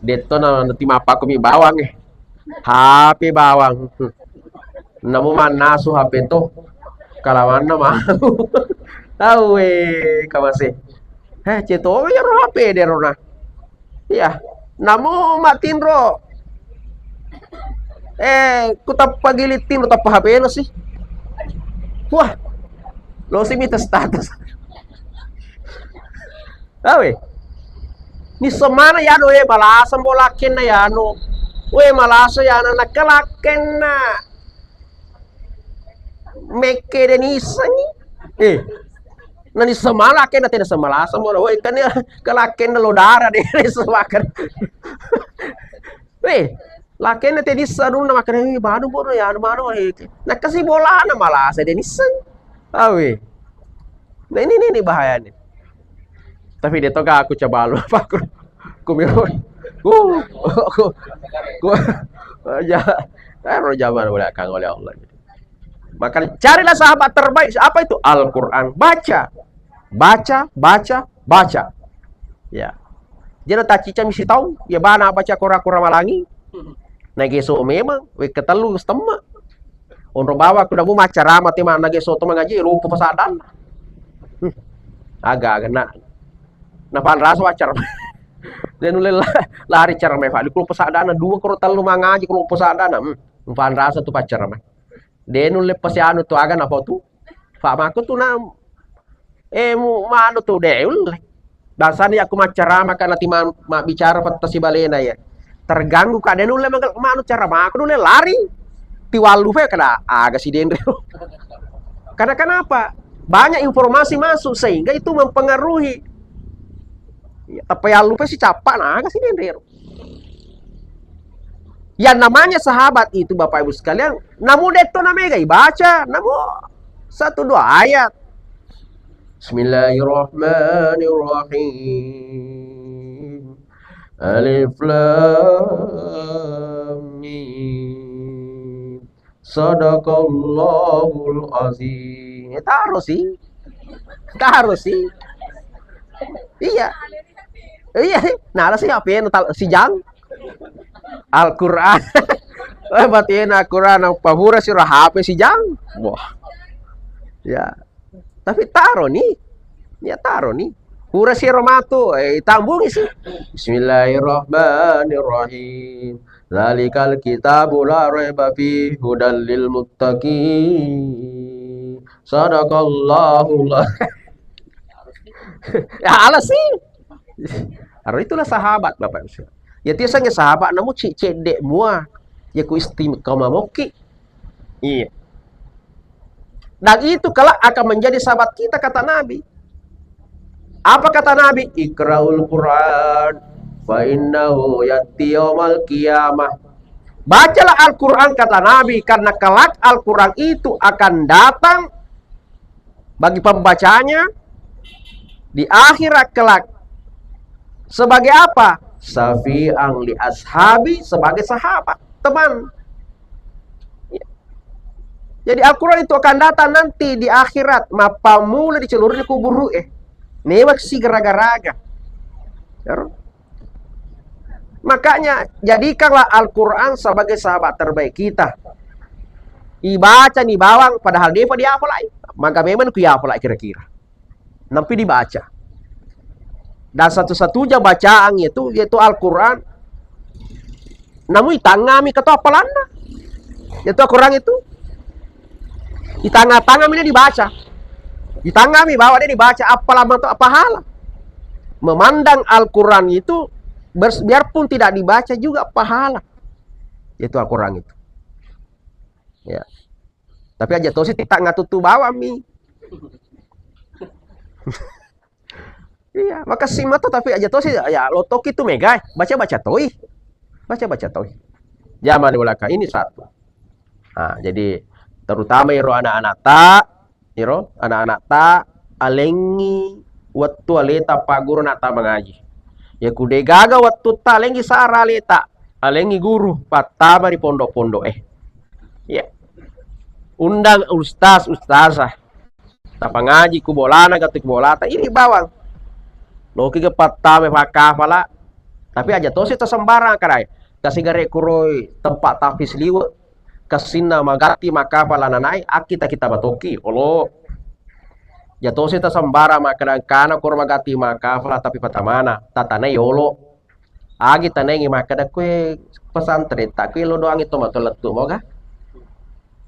Detto na nanti mapakumi bawang eh. H P bawang. Namo mannasu H P to. Kalawanna mau. Tahu eh, kamase. Eh, ceto ya ro H P de rona. Iya. Namo matinro. Eh, ku tappa gili tinro tappa H P lo sih. Wah. Lo sih mita status. Awe. Nisseng mana yano, eh, malasa mo lakkenna yano. We, malasa yana nakkalakkenna. Mekke de nissengi. Eh. Na nisseng mana lakkenna tena semalasa mo. We, kan ya kalakkenna lo dara de, de semakan. We, lakkenna te nisseng anunna makkeda, "Eh, manu bono ya, anu manu, eh." Nakasi bolana malasa de nisseng. Awe. Nah, ini, ini, ini bahayanya. Tapi de toga aku coba lu, apa aku, aku miro. Uh, aku, aku, ya, ero zaman boleh kang oleh Allah. Maka carilah sahabat terbaik. Apa itu? Al-Quran. Baca. Baca, baca, baca. Ya. Jadi tacica misi tau, ya bana baca kora-kora malangi. Nageso memang, wekka tellu stemma. Onro bawa ku namu maccarama te mana geso to mangaji, lupa pasadana. Hmm. Aga, aga na. Na panrasa waccarama. De nulle la-, lari carama fa. Ku lupa pasadana, dua koro tellu mangaji, ku lupa pasadana. Hmm. Panrasa tu paccarama. De nulle pasianu tu aga napa tu. Fa mako tu na, eh, mu manu tu de ulle. Bangsana yakku maccarama ka nati ma-, mabbicara petta sibalena ya. Terganggu ka de nulle mangga-, manu caramaku nulle lari. Tiwallu fe kada aga si denre. Karena kenapa? Banyak informasi masuk sehingga itu mempengaruhi. Ya, tapi allu fe si cappa na aga si denre. Yang namanya sahabat itu, Bapak Ibu sekalian, namu detto na mega ibaca, namu satu dua ayat. Bismillahirrahmanirrahim. Alif Lam Mim. Sadaqallahul Azim. Ya, taruh sih. Taro si. Iya. Iya, nala si H P-na tal-, si Jang. Al-Quran. Eh, berarti enak Al-Quran, apa pura si H P si Jang. Wah. Ya. Tapi taro ni. Ya, taro ni. Pura si Romato, eh, tambungi si. Bismillahirrahmanirrahim. Zalikal kitabu la raiba fi hudal lil muttaqin. Sadaqallahul. Ya, ala si. Aro itulah sahabat, Bapak Ibu. Ya, tiasangnge sahabat, namu ci-, cedde mua. Ya, ku istiqomah moki. Iya. Dan itu kelak akan menjadi sahabat kita, kata Nabi. Apa kata Nabi? "Iqra'ul Qur'an fa innahu ya'ti yaumal qiyamah." Bacalah Al-Quran, kata Nabi, karena kelak Al-Quran itu akan datang bagi pembacanya di akhirat kelak. Sebagai apa? Syafi'an li ashabi, sebagai sahabat, teman. Ya. Jadi Al-Quran itu akan datang nanti di akhirat, mappammula di seluruh kuburu eh. Newak si garaga-raga. Ya. Makanya, jadikanlah Al-Quran sebagai sahabat terbaik kita. Ibaca ni bawang, padahal depa diapalai. Maka memang ku iapalai kira-kira. Nampi dibaca. Dan satu-satunya bacaan itu, yaitu Al-Quran. Namu itangami keto appalanna. Yaitu Al-Quran itu. Itanga-tangami dia dibaca. Itangami bahwa dia dibaca, appalang to pahala. Memandang Al-Quran itu, bers-, biarpun tidak dibaca juga pahala. Yaitu Al-Quran itu. Ya. Tapi aja tosi tidak ngatutu bawang mi. Iya, makessing mato tapi aja tosi ya lotoki tu mega, eh. Baca-baca toi. Baca-baca toi. Zaman di belakang ini satu. Nah, jadi terutama iro anak-anak ta, iro anak-anak ta alengi wettu aleta pagguru anak ta mangaji. Ya ku degaga wettu ta alengi sara aleta, alengi guru, pattama ri pondok-pondok eh. Ya. Undang ustaz, ustazah. Tapangaji ku bolana, gatti ku bolata, iri bawang. Loki ge pattama pakkafala. Tapi aja tosi tasembarang kadai. Kasi gare kuroi tempat tahfiz liwe. Kasinna magatti makkafala nanai, akki takita batoki. Olo. Aja tosi tasembarang makkada engkana koro magatti makkafala tapi patamana. Tatanai olo. Agi tanengi makkada kue pesantren ta kue lo doangi to mato lettu moga.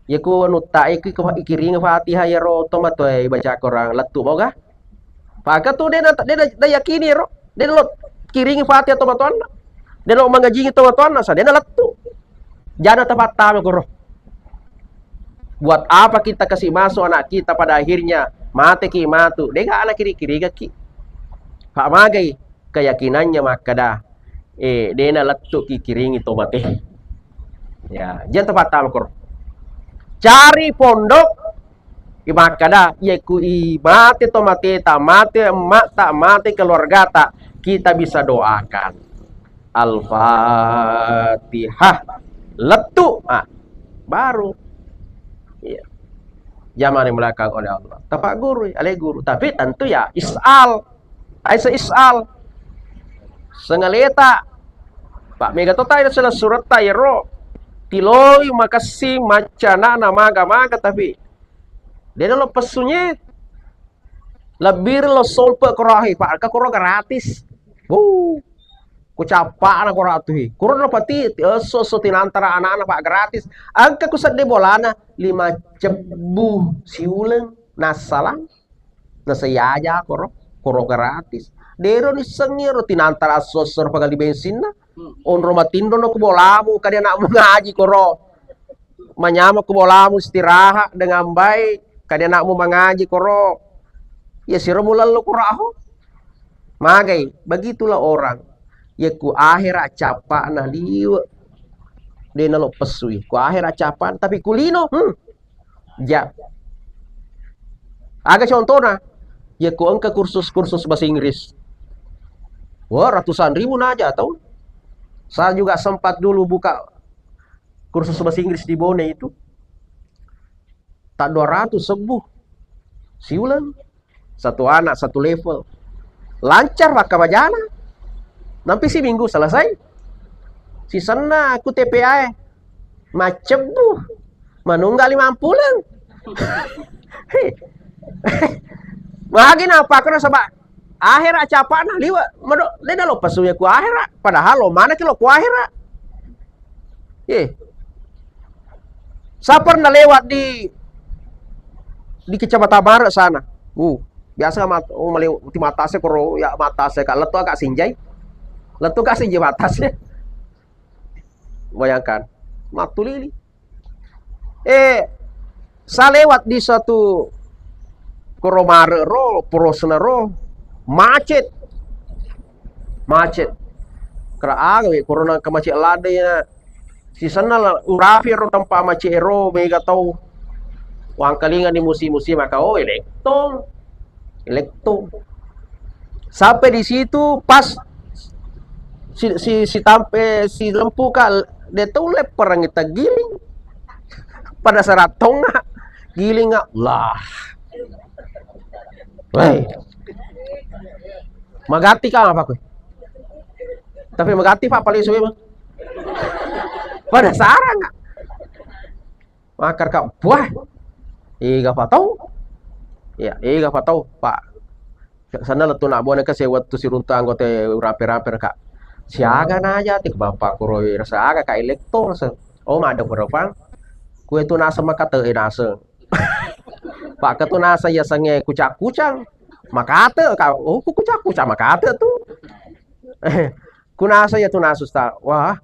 Iyaku anu ta iku ikiringi Fatihah iyaro tomatoe ibaca Quran lettu moga. Paka tu dena, dena, dena yakini ro. Dena lo kiringi Fatihah tomatoanna. Dena lo mangajingi tomatoanna, sa dena lettu. Jana tapattama koro. Buat apa kita kasih masuk anak kita pada akhirnya mate ki matu. Dega anak kiri-kiri gaki. Pak magai keyakinannya makkada, eh, dena lettu ki kiringi to mate. Ya, jeng tempat tamakor. Cari pondok, i makkada, iya ku i mate to mate ta, mate emak ta, mate keluarga ta, kita bisa doakan. Al-Fatihah. Lettu, ah, baru. Iya. Zaman yang belakang oleh Allah. Tapak guru, ale guru. Tapi tentu ya isal. Aisa isal. Sengaleta. Pak mega to tai sela suretta iyaro. Tiloi makessing macca anana maga-maga tapi. Dena lo pessunye. Lebbi lo solpe koro ahi, Pak, engka koro gratis. Wuh. Ku cappa'na koro atuhi. Koro no pati esso-esso tinantara anana, Pak, gratis. Engka ku sedde bolana lima cebbu siuleng nassalang. Nasaiaja koro, koro gratis. Dero nissengi ro tinantara esso-esso ro pagali bensinna. Onro matinro no ku bolamu, kade anakmu ngaji koro. Manyameng ku bolamu istirahat dengan baik, kade anakmu mangaji koro. Ya siro mulellu koro aho. Magai, begitulah orang. Ya ku akhera cappa'na liwe. De nalo pessui. Ku akhera cappa'na, tapi ku lino, hmm. Ja. Aga contohna? Ya ku engka kursus-kursus bahasa Inggris. Wah, ratusan ribu naja tau. Saya juga sempat dulu buka kursus bahasa Inggris di Bone itu. Tak dua ratus sebbu. Siuleng. satu anak, satu level. Lancar pakkamajana. Nampi siminggu selesai. Sisenna ku T P A e. Maccebbu. Manungga lima puleng. Magi napakkoro saba' ahera' capa'na liwe'. Mado, de' nalo pesuye ku ahera'. Padahal lo manaki lo ku ahera'. Ye. Saya pernah lewat di di Kecamatan Barat sana. Uh, biasa mat, oh, melew-, di mata saya koro ya mata saya kak leto agak sinjai. Leto agak sinjai mata saya. Bayangkan, matulili. Eh, saya lewat di satu koro Mare ro, porosna ro, macet. Macet. Kera aga we, korona ke macet ladde ya. Sisenna la, urapi ro tempat macet ro, mega tau. Wangkalinga di musim-musim maka, oh, elektong. Elektong. Sampai di situ, pas si, si, si tampe, si lempu ka, de' tau lepperang kita giling. Pada saat tonga, giling, ah, lah. Weh. Magatti ka apa kue? Tapi magatti, Pak, paling suwe, Bang. Pada sarang, Kak. Makar, Kak, buah. Iga patau. Ya, iga patau, Pak. Sana lettu nak buana ke sewat tu siruntu anggota rapi-rapi, Kak. Siaga naja tik bapak kuroi rasa aga, Kak, elektro rasa. Oh, mada kurang. Kue tu nasa makate, eh, nasa. Pak, ke tu nasa ya sange kucak-kucang. Makate, Kak. Oh, ku kucak-kucang makate tu. Kunasa ya tu nasa, Ustaz. Wah,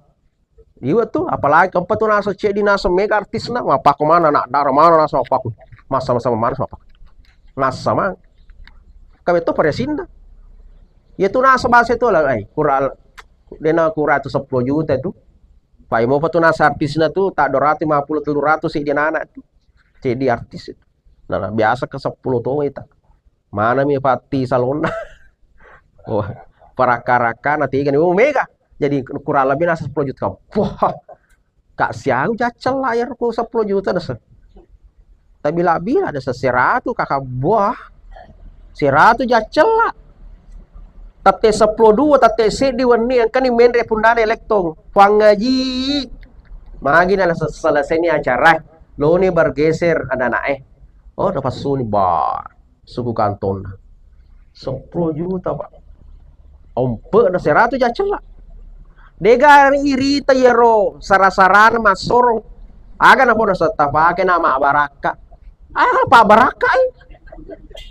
iya tu, apalagi keempat tu nasa ceddi nasa mega artisna, mappakko mana anak dara mana nasa mappakko. Masa-masa mana mappakko. Nasa mang. Kabe tu pada sinda. Ya tu nasa bahasa tu lah, ai, kurang, dena kurang tu sepuluh juta tu. Pai mau tu nasa artisna tu, tak dua ratus lima puluh, tellu ratus sih dia anak tu. Ceddi artis itu. Nah, biasa ke sepuluh tu itu. Manami patti salonna. Oh, parakka-rakka na tega ni, oh, mega. Jadi kurang lebih nasa sepuluh juta. Wah, Kak, siaga jaccella ya ku sepuluh juta nasa. Tapi lebih ada seseratu, Kakak, buah. Seratu jaccella. Tette sepuluh dua, tette seddi wenni engkani menre punnana elektong. Pangaji. Magi na selesai ni acara. Loni bergeser anak-anak eh. Oh, dapat suni, bah. Suku kantonna. Sepuluh juta, Pak. Ompe na seratu jaccella. Dega irita yero sara-sarana massorong. Aga na pona setta pake nama barakka. Ah, Pak, barakka, eh.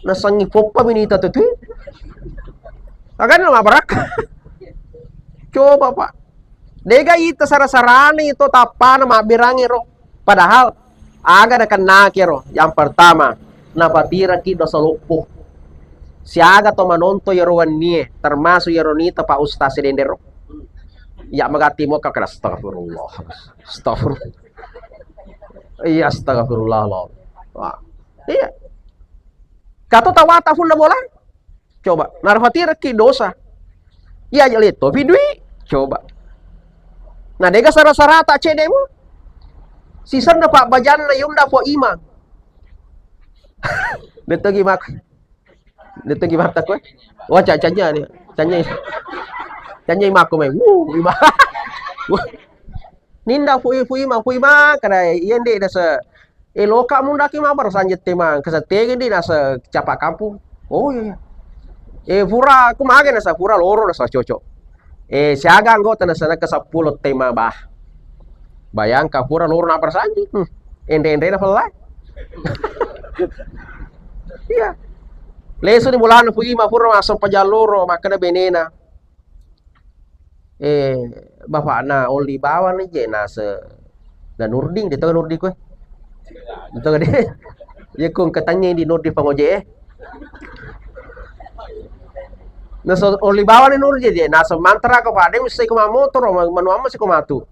Nasengi poppa minita tu, tu. Aga nama barakka. Coba, Pak. Dega ita sara-sarana itu tappana mabbirangi ro. Padahal aga nakennaki ro, yang pertama, napatiraki dosa loppo. Siaga to manonto yero wennie, termasuk yero nita Pak Ustaz sedendero. Ya magatti mo kakak, astagfirullah. Astagfirullah. Iya, astagfirullah, Allah. Wah. Iya. Kato tawata funna bola. Coba, narapatirekki dosa. Iya aja lettopi dui. Coba. Nah, dega sara-sarata cedemu. Sisenna pabbajanna yunda po imang. Dettogi mak. Dettogi mata koe. Wah, ca-, canya ni. Canya. Canya imakku mai. Wuh, imang. Wah. Ninda fui, fui ma, fui ma, kada iya nde nasa, eh, loka mundaki ma baru sanjette ma, kesetege ndi nasa capa kampung. Oh iya, iya. Eh, pura, aku mage nasa pura loro nasa cocok. Eh, siaga anggota nasa naka seppulo tema bah. Bayangka pura loro na bersanji. Hmm. Endre-endre na pella. Iya. Lesu ni mulana fui ma pura masuk pajal loro, makkeda benena. Eh, bapakna Oli bawang ni je nase na Nurdin, de to Nurdin koe. De to de. Ye kong ketanya di Nurdin pangoje eh. Nase Oli bawang ni Nurdin je, nase mantra ko pade mesti ko motor, ma-, manu amma si ko matu.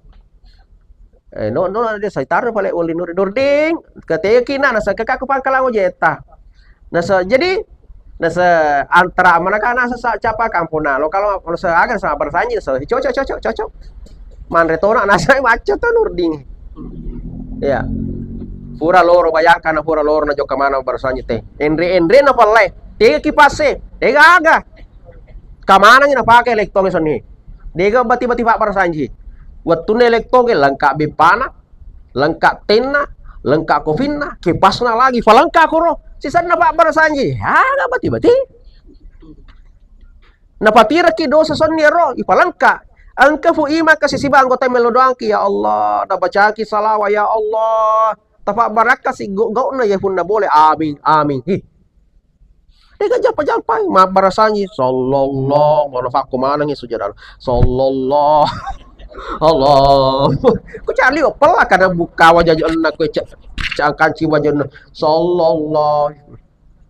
Eh, no, no, de saitaro pale Oli Nurdin. Nurdin, keteki na, nase kekaku pangkalang ojeta. Nasa, jadi, nasa antara mana kan nasa sa-, capa kampung na lo kalau nasa aga sa bersanji nasa cocok, cocok, cocok. Manre tona nasa macet to Nurdin. Ya. Pura loro bayangkan, pura loro na jokka mana bersanji te. Endre-endre na pale. Tega kipasse, tega aga. Kamanangi napake elektongnge senni. Dega bati-bati fabbarasanji. Wettunna elektongnge lengka beppana, lengka tenna, lengka kofinna, kipasna lagi, falengka koro. Sisenna fabbarasanji. Aga bati-bati. Napatiraki dosa senni ero, ipalengka. Engka fu imaka sisiba anggota melo doangki, ya Allah, nabacaki salawa, ya Allah. Tafabbarakka si gau-gauna ya punna boleh. Amin, amin. Hi. Dega jampa-jampai, mabbarasangi, sallallahu, mana fakko manangi sujud. Sallallahu. Allah. Ku cali opella kada buka wajah jenna ku ca-, cangkanci wajah jenna. Sallallahu.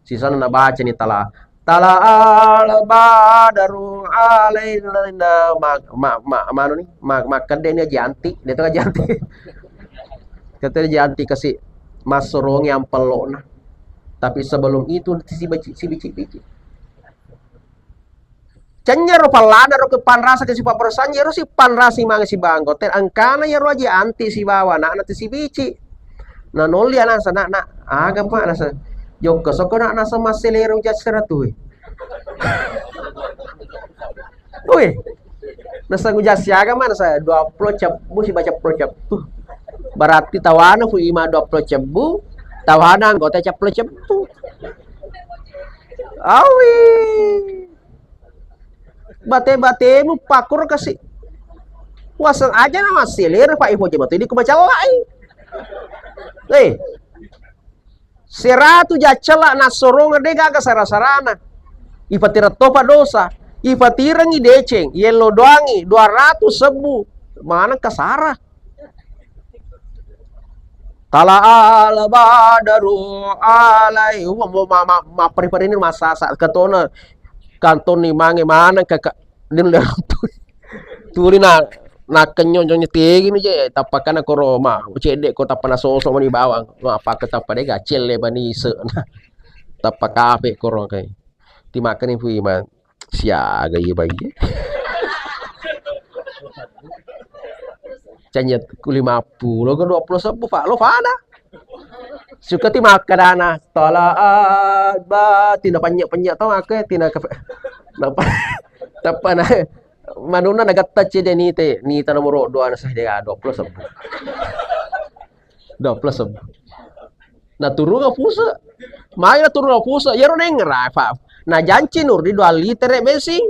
Sisana nabaca ni tala. Tala al badaru alaina ma, ma, ma, manu ni, ma, makkede ni Aji Anti, dia tu Aji Anti. Kata Aji Anti kasi massorongi ampellona. Tapi sebelum itu sibici-bici. Cennye ro pallana ro ke panrasa ke sipa perasaan, ro si panrasi mange si bangko. Te angkana ya ro Aji Anti sibawa anakna tu sibici. Na nolli anasa, "Nak, nak, aga, Pak?" Nasa, "Jokka soko, nak, nasa masselero jasera tu." Wih. Nasa gujasi aga mana sa dua puluh cebbu si baca puluh cebbu. Berarti tawana fu ima dua puluh cebbu, tawana anggota ceppulo cebbu. Awi. Bate-batemu pakkuro kasi. Waseng aja na masselero, Pak, ipoje batu ini ku macallai. Eh. Seratu jaccella nassorongeng de gaga sara-sarana. Ipatireng topa dosa. Ipatirengi deceng, yello doangi dua ratu sebbu. Maneng kasara. Tala al badaru alai. Wa, wa, ma, ma, ma, peri-peri ni masasa ketona. Kantoni mange maneng ke, ke, din le ratu. Tuli na, nakkenyo-nyo tegi ni je, tappa kana koro ma, cedde ko tappa nasoso mani bawang. Ma, pake tappa de gacelle mani ise. Tappa kape koro kai. Timakkani fu ima. Siaga iya bagi. Canya ku lima puluh ke dua puluh sebbu, Pak. Lo fana. Suka ti makkadana, "Talaat batin," na panyya-panyya to makke, tina ke, napa, tappa na, manuna nagatta cede nite, nita nomor dua na sah de dua puluh sebbu. Dua puluh sebbu. Naturunga puse. Mai naturunga puse, yero neng rafa. Na janci Nurdi dua liter bensin.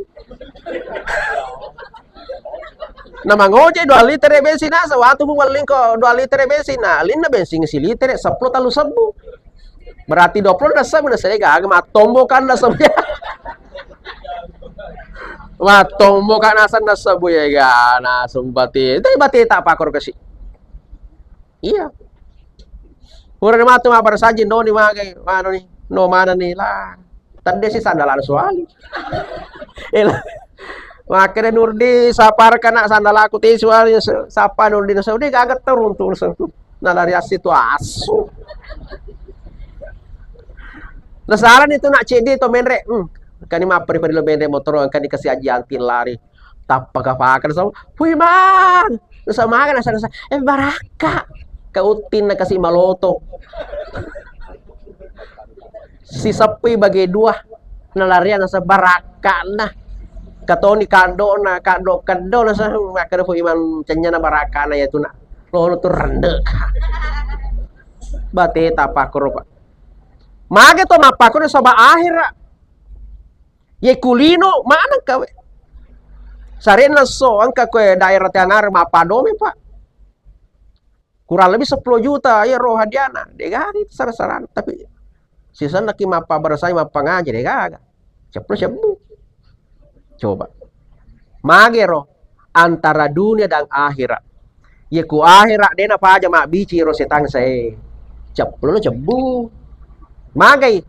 Na mangoje dua liter bensin, nasa watu mu wellingko dua liter bensin, na linna bensin si liter seppulo tellu sebbu. Berarti dua puluh na sebbu na sega, mattombo kan na sebbu. Mattombo kan nasa na sebbu ya ga, na sumpati. Tapi bati tak pakor kasi. Iya. Purani matu mabbarasanji, no ni magai, manu ni, no mana ni lah. Tedde si sandalana suali. Ela. Makkeda Nurdi, "Sapara kana sandalaku ti suali," sapa Nurdi, nasa udah gaget teruntu, nasa. Nalari assi tu asu. Nasarani tu nak cedde to menre. Hmm. Kani mapperi-peri lo menre motoro, kani kasi Aji Anti lari. Tappa kapakeng sama, "Hui, Mang!" Terus sama kan, nasa, nasa, "Eh, barakka." Ke utin na kasi maloto. Siseppui bage dua. Nalarian nasa barakka na. Katoni kaddo na, kaddo keddo nasa, makkeda fu imang cenya na barakka na ya tu nak. Lono tu rende. Bate tapakoro, Pak. Mage to mappakoro saba akhira. Ye kulino maneng kawe. Sarenna so engka koe daerah Tiangara mappadome, Pak. Kurang lebih sepuluh juta ya ro hadiana. Degaga itu sara-sarana, tapi sisenna ki mappabarasai mappangaji degaga. Sepuluh sebbu. Coba. Magero antara dunia dan akhirat. Ye ku akhirat de napaja mabbici ro setang sae. Ceppulo cebbu. Magai?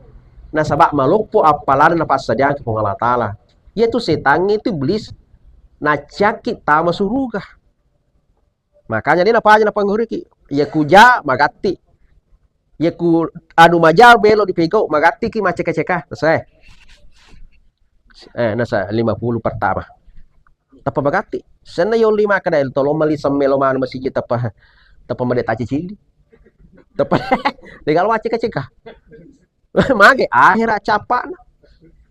Nasaba maloppo appalana napassadiangki Puang Allah Taala. Iyatu setangnge itu iblis. Nacciakki tama suruga. Makanya de napaja napangguriki. Ye ku ja magatti. Ye ku anu maja belo dipegau, magattiki maceka-ceka. Selesai. Eh, nasa lima puluh pertama. Tappa magatti. Senna yolli makkeda, "Tolong mali semmelo manu masiji tappa, tappa made taci cili." Tappa, de galo maceka-ceka. Mage, akhira capana.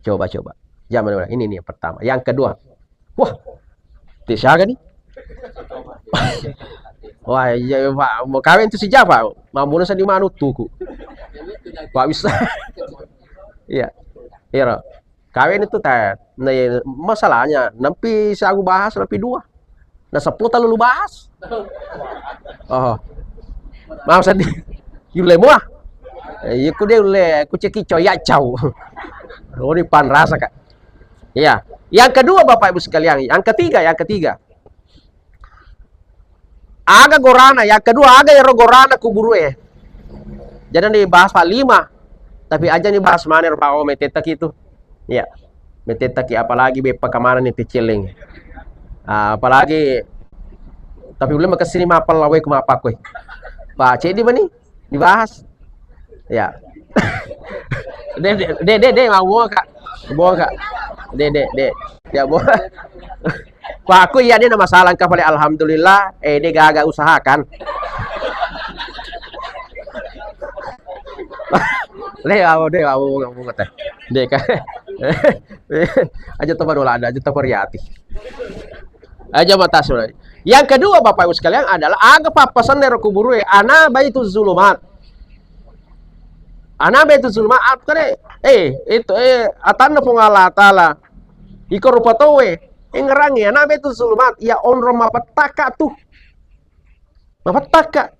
Coba, coba. Zaman dulu. Ini, ini yang pertama. Yang kedua. Wah, ti siaga nih? Wah, iya, Pak. Mau kawin tuh si Japa. Mambunuh saya di mana tuku. Pak bisa. Iya. Iya, Ro. Kawin itu, Tet. Nah, iya, masalahnya, nampi sagu bahas, nampi dua. Nah, sepuluh terlalu bahas. Oh. Mau sedih. Yule mua. Eh, iya, ku dia le, ku ceki coy, ya, cau. Oh, ini pan rasa, Kak. Iya. Yang kedua, Bapak Ibu sekalian, yang ketiga, yang ketiga. Aga gorana, yang kedua, aga ero gorana kuburue. Jadi dibahas Pak lima, tapi aja nih bahas mana Pak, oh, metetaki itu. Iya. Metetaki apalagi beppa kamana nih tecelleng. Ah, apalagi tapi ulama kesini mapal lawe ku mapakwe. Pak, cek di mana? Dibahas. Ya. Dek, dek, dek, dek, dek, mau buang, Kak. Buang, Kak. Dek, dek, dek. Ya, buang. Wah, aku iya, dia nama salah, Kak, paling alhamdulillah, eh, dia gagal usahakan. Dek, mau, dek, mau, mau, mau, teh. Dek, Kak. Aja tempat dola ada, aja tempat riati. Aja mata sebenarnya. Yang kedua, Bapak Ibu sekalian, adalah aga pappasenna ero kuburue, ana baitu zulumat. Ana baitu zulumat, apa kare? Eh, itu, eh, atanna Puang Allah Taala. Iko rupa towe, engerangi, ana baitu zulumat, ya onrong mapettaka tu. Mapettaka.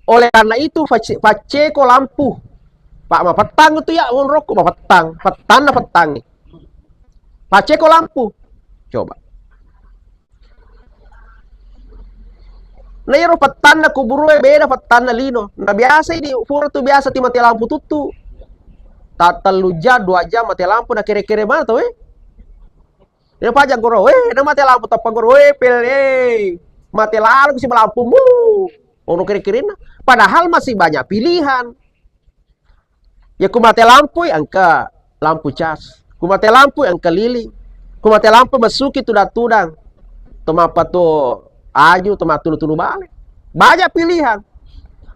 Oleh karena itu, facce-, facceko lampu. Pak, mapettang itu ya, onrokku mapettang. Pettanna pettangi. Facceko lampu. Coba. Na iyaro pettanna kuburue beda pettanna lino. Na biasa ini pura tu biasa ti mate lampu tuttu. Ta tellu jam, dua jam mate lampu na kere-kere mana tau, eh? Ina paja goro, eh, na mate lampu tappa goro, eh, pel, eh. Mate lalo si lampu mu. Ono kere-kerena. Padahal masih banyak pilihan. Ya, ku mate lampui engka lampu cas. Ku mate lampui engka lilin. Ku mate lampu masuki tudang-tudang. Temapa tu aju, temapa tunu-tunu bale. Banyak pilihan.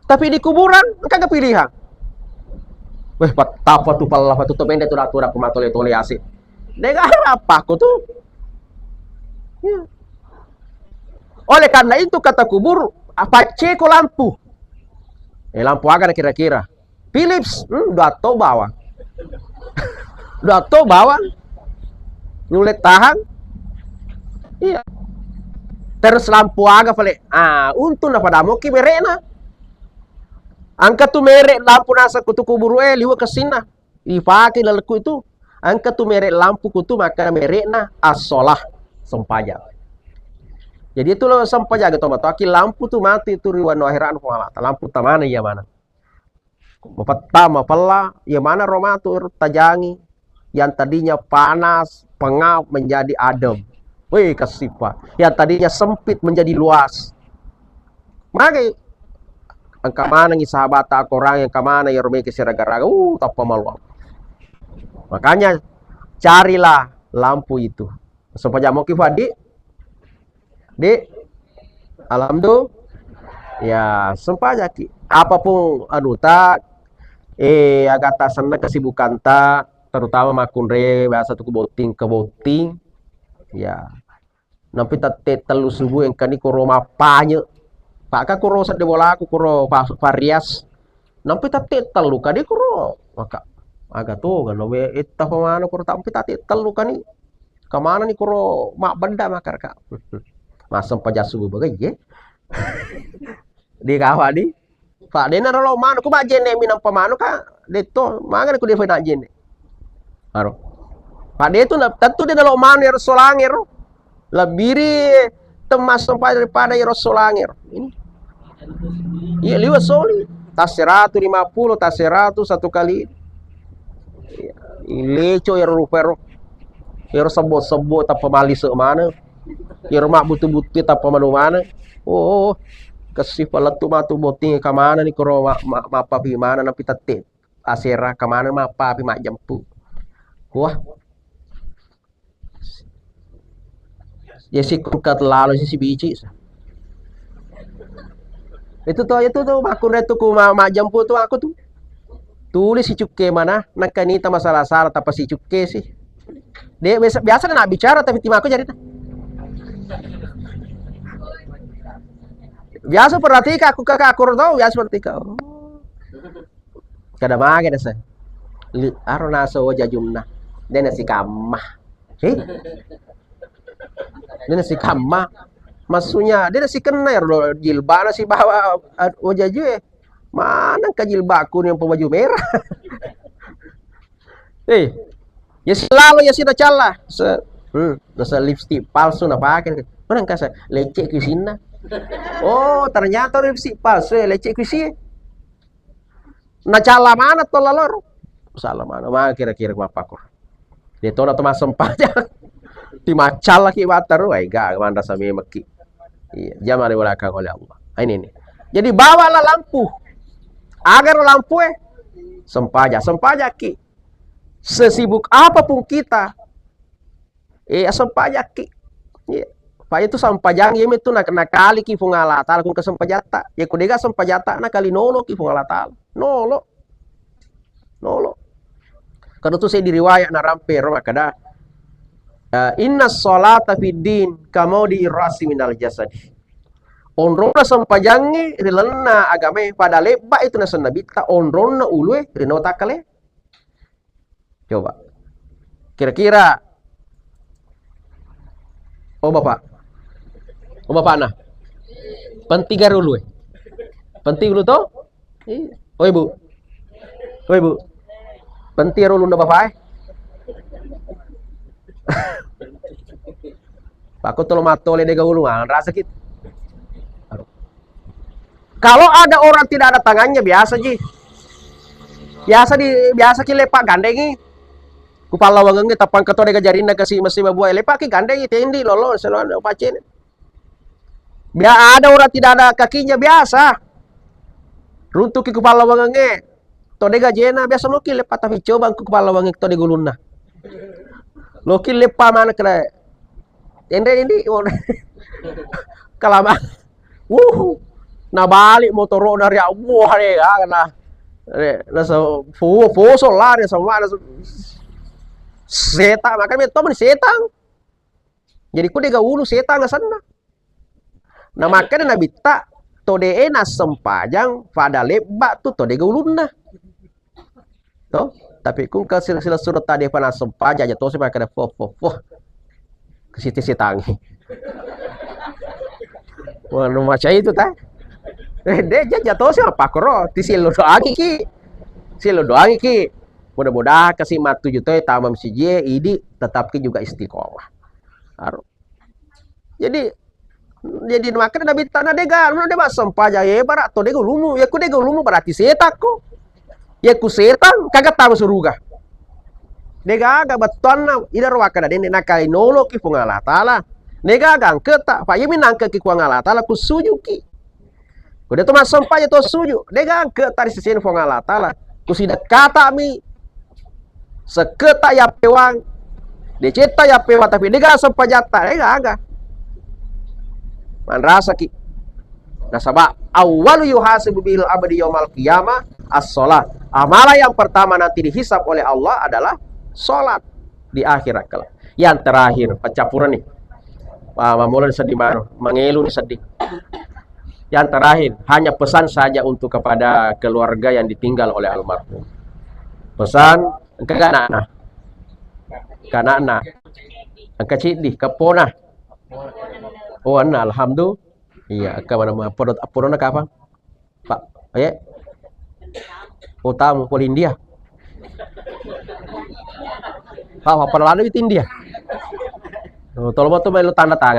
Tapi di kuburan engka ke pilihan. Weh, patapa tu palla patu to mende tudang-tudang ku matole-tole asik. Dega apa aku tu? Ya. Oleh karena itu kata kubur, apa ceko lampu? Eh, lampu aga kira-kira? Philips, hmm, dua to bawang. Dua to bawang. Nulle tahang. Iya. Terus lampu aga pale? Ah, untung na pada moki merekna. Angka tu merek lampu nasa kutu kuburu e liwe kesinna. Ipake lalekku itu. Angka tu merek lampu kutu maka merekna as-shalah, sempajang. Jadi itu lo sempajang gitu matoaki lampu tu mati itu riwano akhiran lampu tamana iya mana. Mapetta, mapella, iya mana ro matu ro tajangi. Yang tadinya panas, pengap menjadi adem. Wih, kasipa. Yang tadinya sempit menjadi luas. Magai engka manengi sahabat akorang yang kemana ya rumah ke siraga-raga. Uh, tappa maluang. Makanya carilah lampu itu. Sempajang moki, Pak, di? Di? Alhamdulillah. Ya, sempajaki. Apapun anuta, eh, agata senna kesibukanta, terutama makkunre biasa tuku botting ke botting. Ya. Nampi tette tellu subuh engkani koro mappanye. Pak ka koro sedde bolaku koro pa-, parias. Nampi tette tellu kade koro. Maka aga to gano me etta pemano koro tampi tette tellu kani. Kemana ni koro mabbenda makarka. Masem paja subuh bagai ye. Di kawa di. Pak, de naro lo manu, ku majjenne mi nampa manu ka, detto, mangana ku de fena jenne. Aro. Pak, de tu na, tentu de nalo manu ero solang ero. Lebih ri temmas tempat daripada ero solang ero. Ini. Iya, liwa soli. Tas seratus lima puluh, tas seratus satu kali. Iya. Ileco ero rupa ero. Ero sebbo-sebbo tappa malisu mana. Iyaro mabbutu-butu tappa manu maneng. Oh, kessipa lettu matu botting kamana ni koro ma-, ma-, mappapi mana napi tette. Asera kamana mappapi majjempu. Wah. Ya si kulkat lalo si, si bici. Itu to, itu to, makkunre tu ku ma-, majjempu tu aku tu. Tuli si cukke mana, nangka nita masalah-salah, tapi si cukke sih. De, biasa, biasa na bicara, tapi timakku jadi. Biasa perhatikan aku, kakak aku tau, biasa perhatikan. Oh. Kada mage nasa. Li, aro naso wajajunna. Dena si kamma. Eh? Dena si kamma. Maksudnya, dena si kenna ya, jilbana si bawa, ah, wajaju, eh. Mana ka jilbabku ni yang baju merah? Eh, ya selalu ya sida calla. Se, hmm, nasa lipstick palsu na pakai. Mana kasa lecek kusinna. Oh, ternyata lipstick palsu, eh, lecek kusi. Nacalla mana to lalor? Sala mana? Ma kira-kira mappakko. De tona to massempajang. Ti maccallaki battaru, ai ga manrasa memekki. Iya, jama dibolakang oleh Allah. Ah, ini nih. Jadi bawalah lampu. Agar lampu, eh, sempajang, sempajaki. Sesibuk apapun kita, eh, sempajakki. Iya. Pak itu sempajang, iya itu nak nakaliki Puang Allah Taala kun kesempajatta. Ya kudega sempajatta nakali noloki Puang Allah Taala. Nolo. Nolo. Kada tu saya diriwayat narampe ro makkada, eh, inna salata fid din kamau di rasi minal jasadi. Onronna sempajangnge ri lalenna agamae pada lebba itu nasenna bitta onronna ulue ri no takkale. Coba. Kira-kira. Oh, Bapak. Oh, Bapak nah. Penting gak dulu, eh? Penting dulu toh? Iya. Oh, Ibu. Oh, Ibu. Penting dulu ndak Bapak, eh? Pakko tolo mattole dega ulu, ah, rasa kit. Kalau ada orang tidak ada tangannya, biasa ji. Biasa di, biasa ki lepa gandengi. Ku pallawangengnge tappang keto dega jarinna kasi mesti babua, lepa ki gandengi tendi lolo selalu pacene. Bia-, ada orang tidak ada kakinya, biasa. Runtuki ku pallawangengnge. To dega jena biasa loki lepa tapi coba ku pallawangengnge to dega ulunna. Loki lepa mana kena. Tendre ini, oh, kelama. Wuh, nabalik motoro dari Allah deh, ya, kena. Eh, nasa fu-, foso lah, nasa mana, nasa setang, makanya itu meni setang. Jadi ku dega ulu setang asenna. Nah, makanya Nabitta, to de e nassempajang pada lebba tu to dega ulunna. To, tapi kung ke sila, sila surut tadi pa nassempajang aja to si makkeda, "Foh, foh, foh." Ke siti sitangi. Wah, nu macam itu ta. Eh, de ja jatuh si apa koro? Ti silo doangi ki. Silo doangi ki. Mudah-mudahan kasi matuju to tama masiji, idi tetap ki juga istiqomah. Aro. Jadi, jadi makanya Nabi tana dega, mana dega sempajang, eh, bara to dega ulumu, ya ku dega ulumu berarti setakko. Ya ku setang, kagak tama suruga. Dega aga bettuanna, ida ro wakkada dende nakai noloki Puang Allah Taala. Dega aga angketa, pa yemi nangkeki Puang Allah Taala, ku sujuki. Kuda to massempajang to suju, dega angketa ri sesena Puang Allah Taala. Kusidekkatami, sekketa yappewang, decetta yappewang, tapi dega sempajatta, dega aga. Manrasaki. Nasaba awwalu yuhasibu bihil abdi yaumal qiyamah as-shalah. Amalan yang pertama nanti dihisab oleh Allah adalah sholat di akhirat kelak. Yang terakhir, paccappureng ni. Wah, mamula sedih baru, mengelu ni sedih. Yang terakhir, hanya pesan saja untuk kepada keluarga yang ditinggal oleh almarhum. Pesan, engka anakna. Engka anakna. Engka ciddi, keppona. Oh, anna, alhamdulillah. Iya, engka mana, apa, apa, apa, kapang? Pak, eh? Oh, tamu pole India. Pak, apa lalo itu India? Oh, tolong tu melo tanda tangan.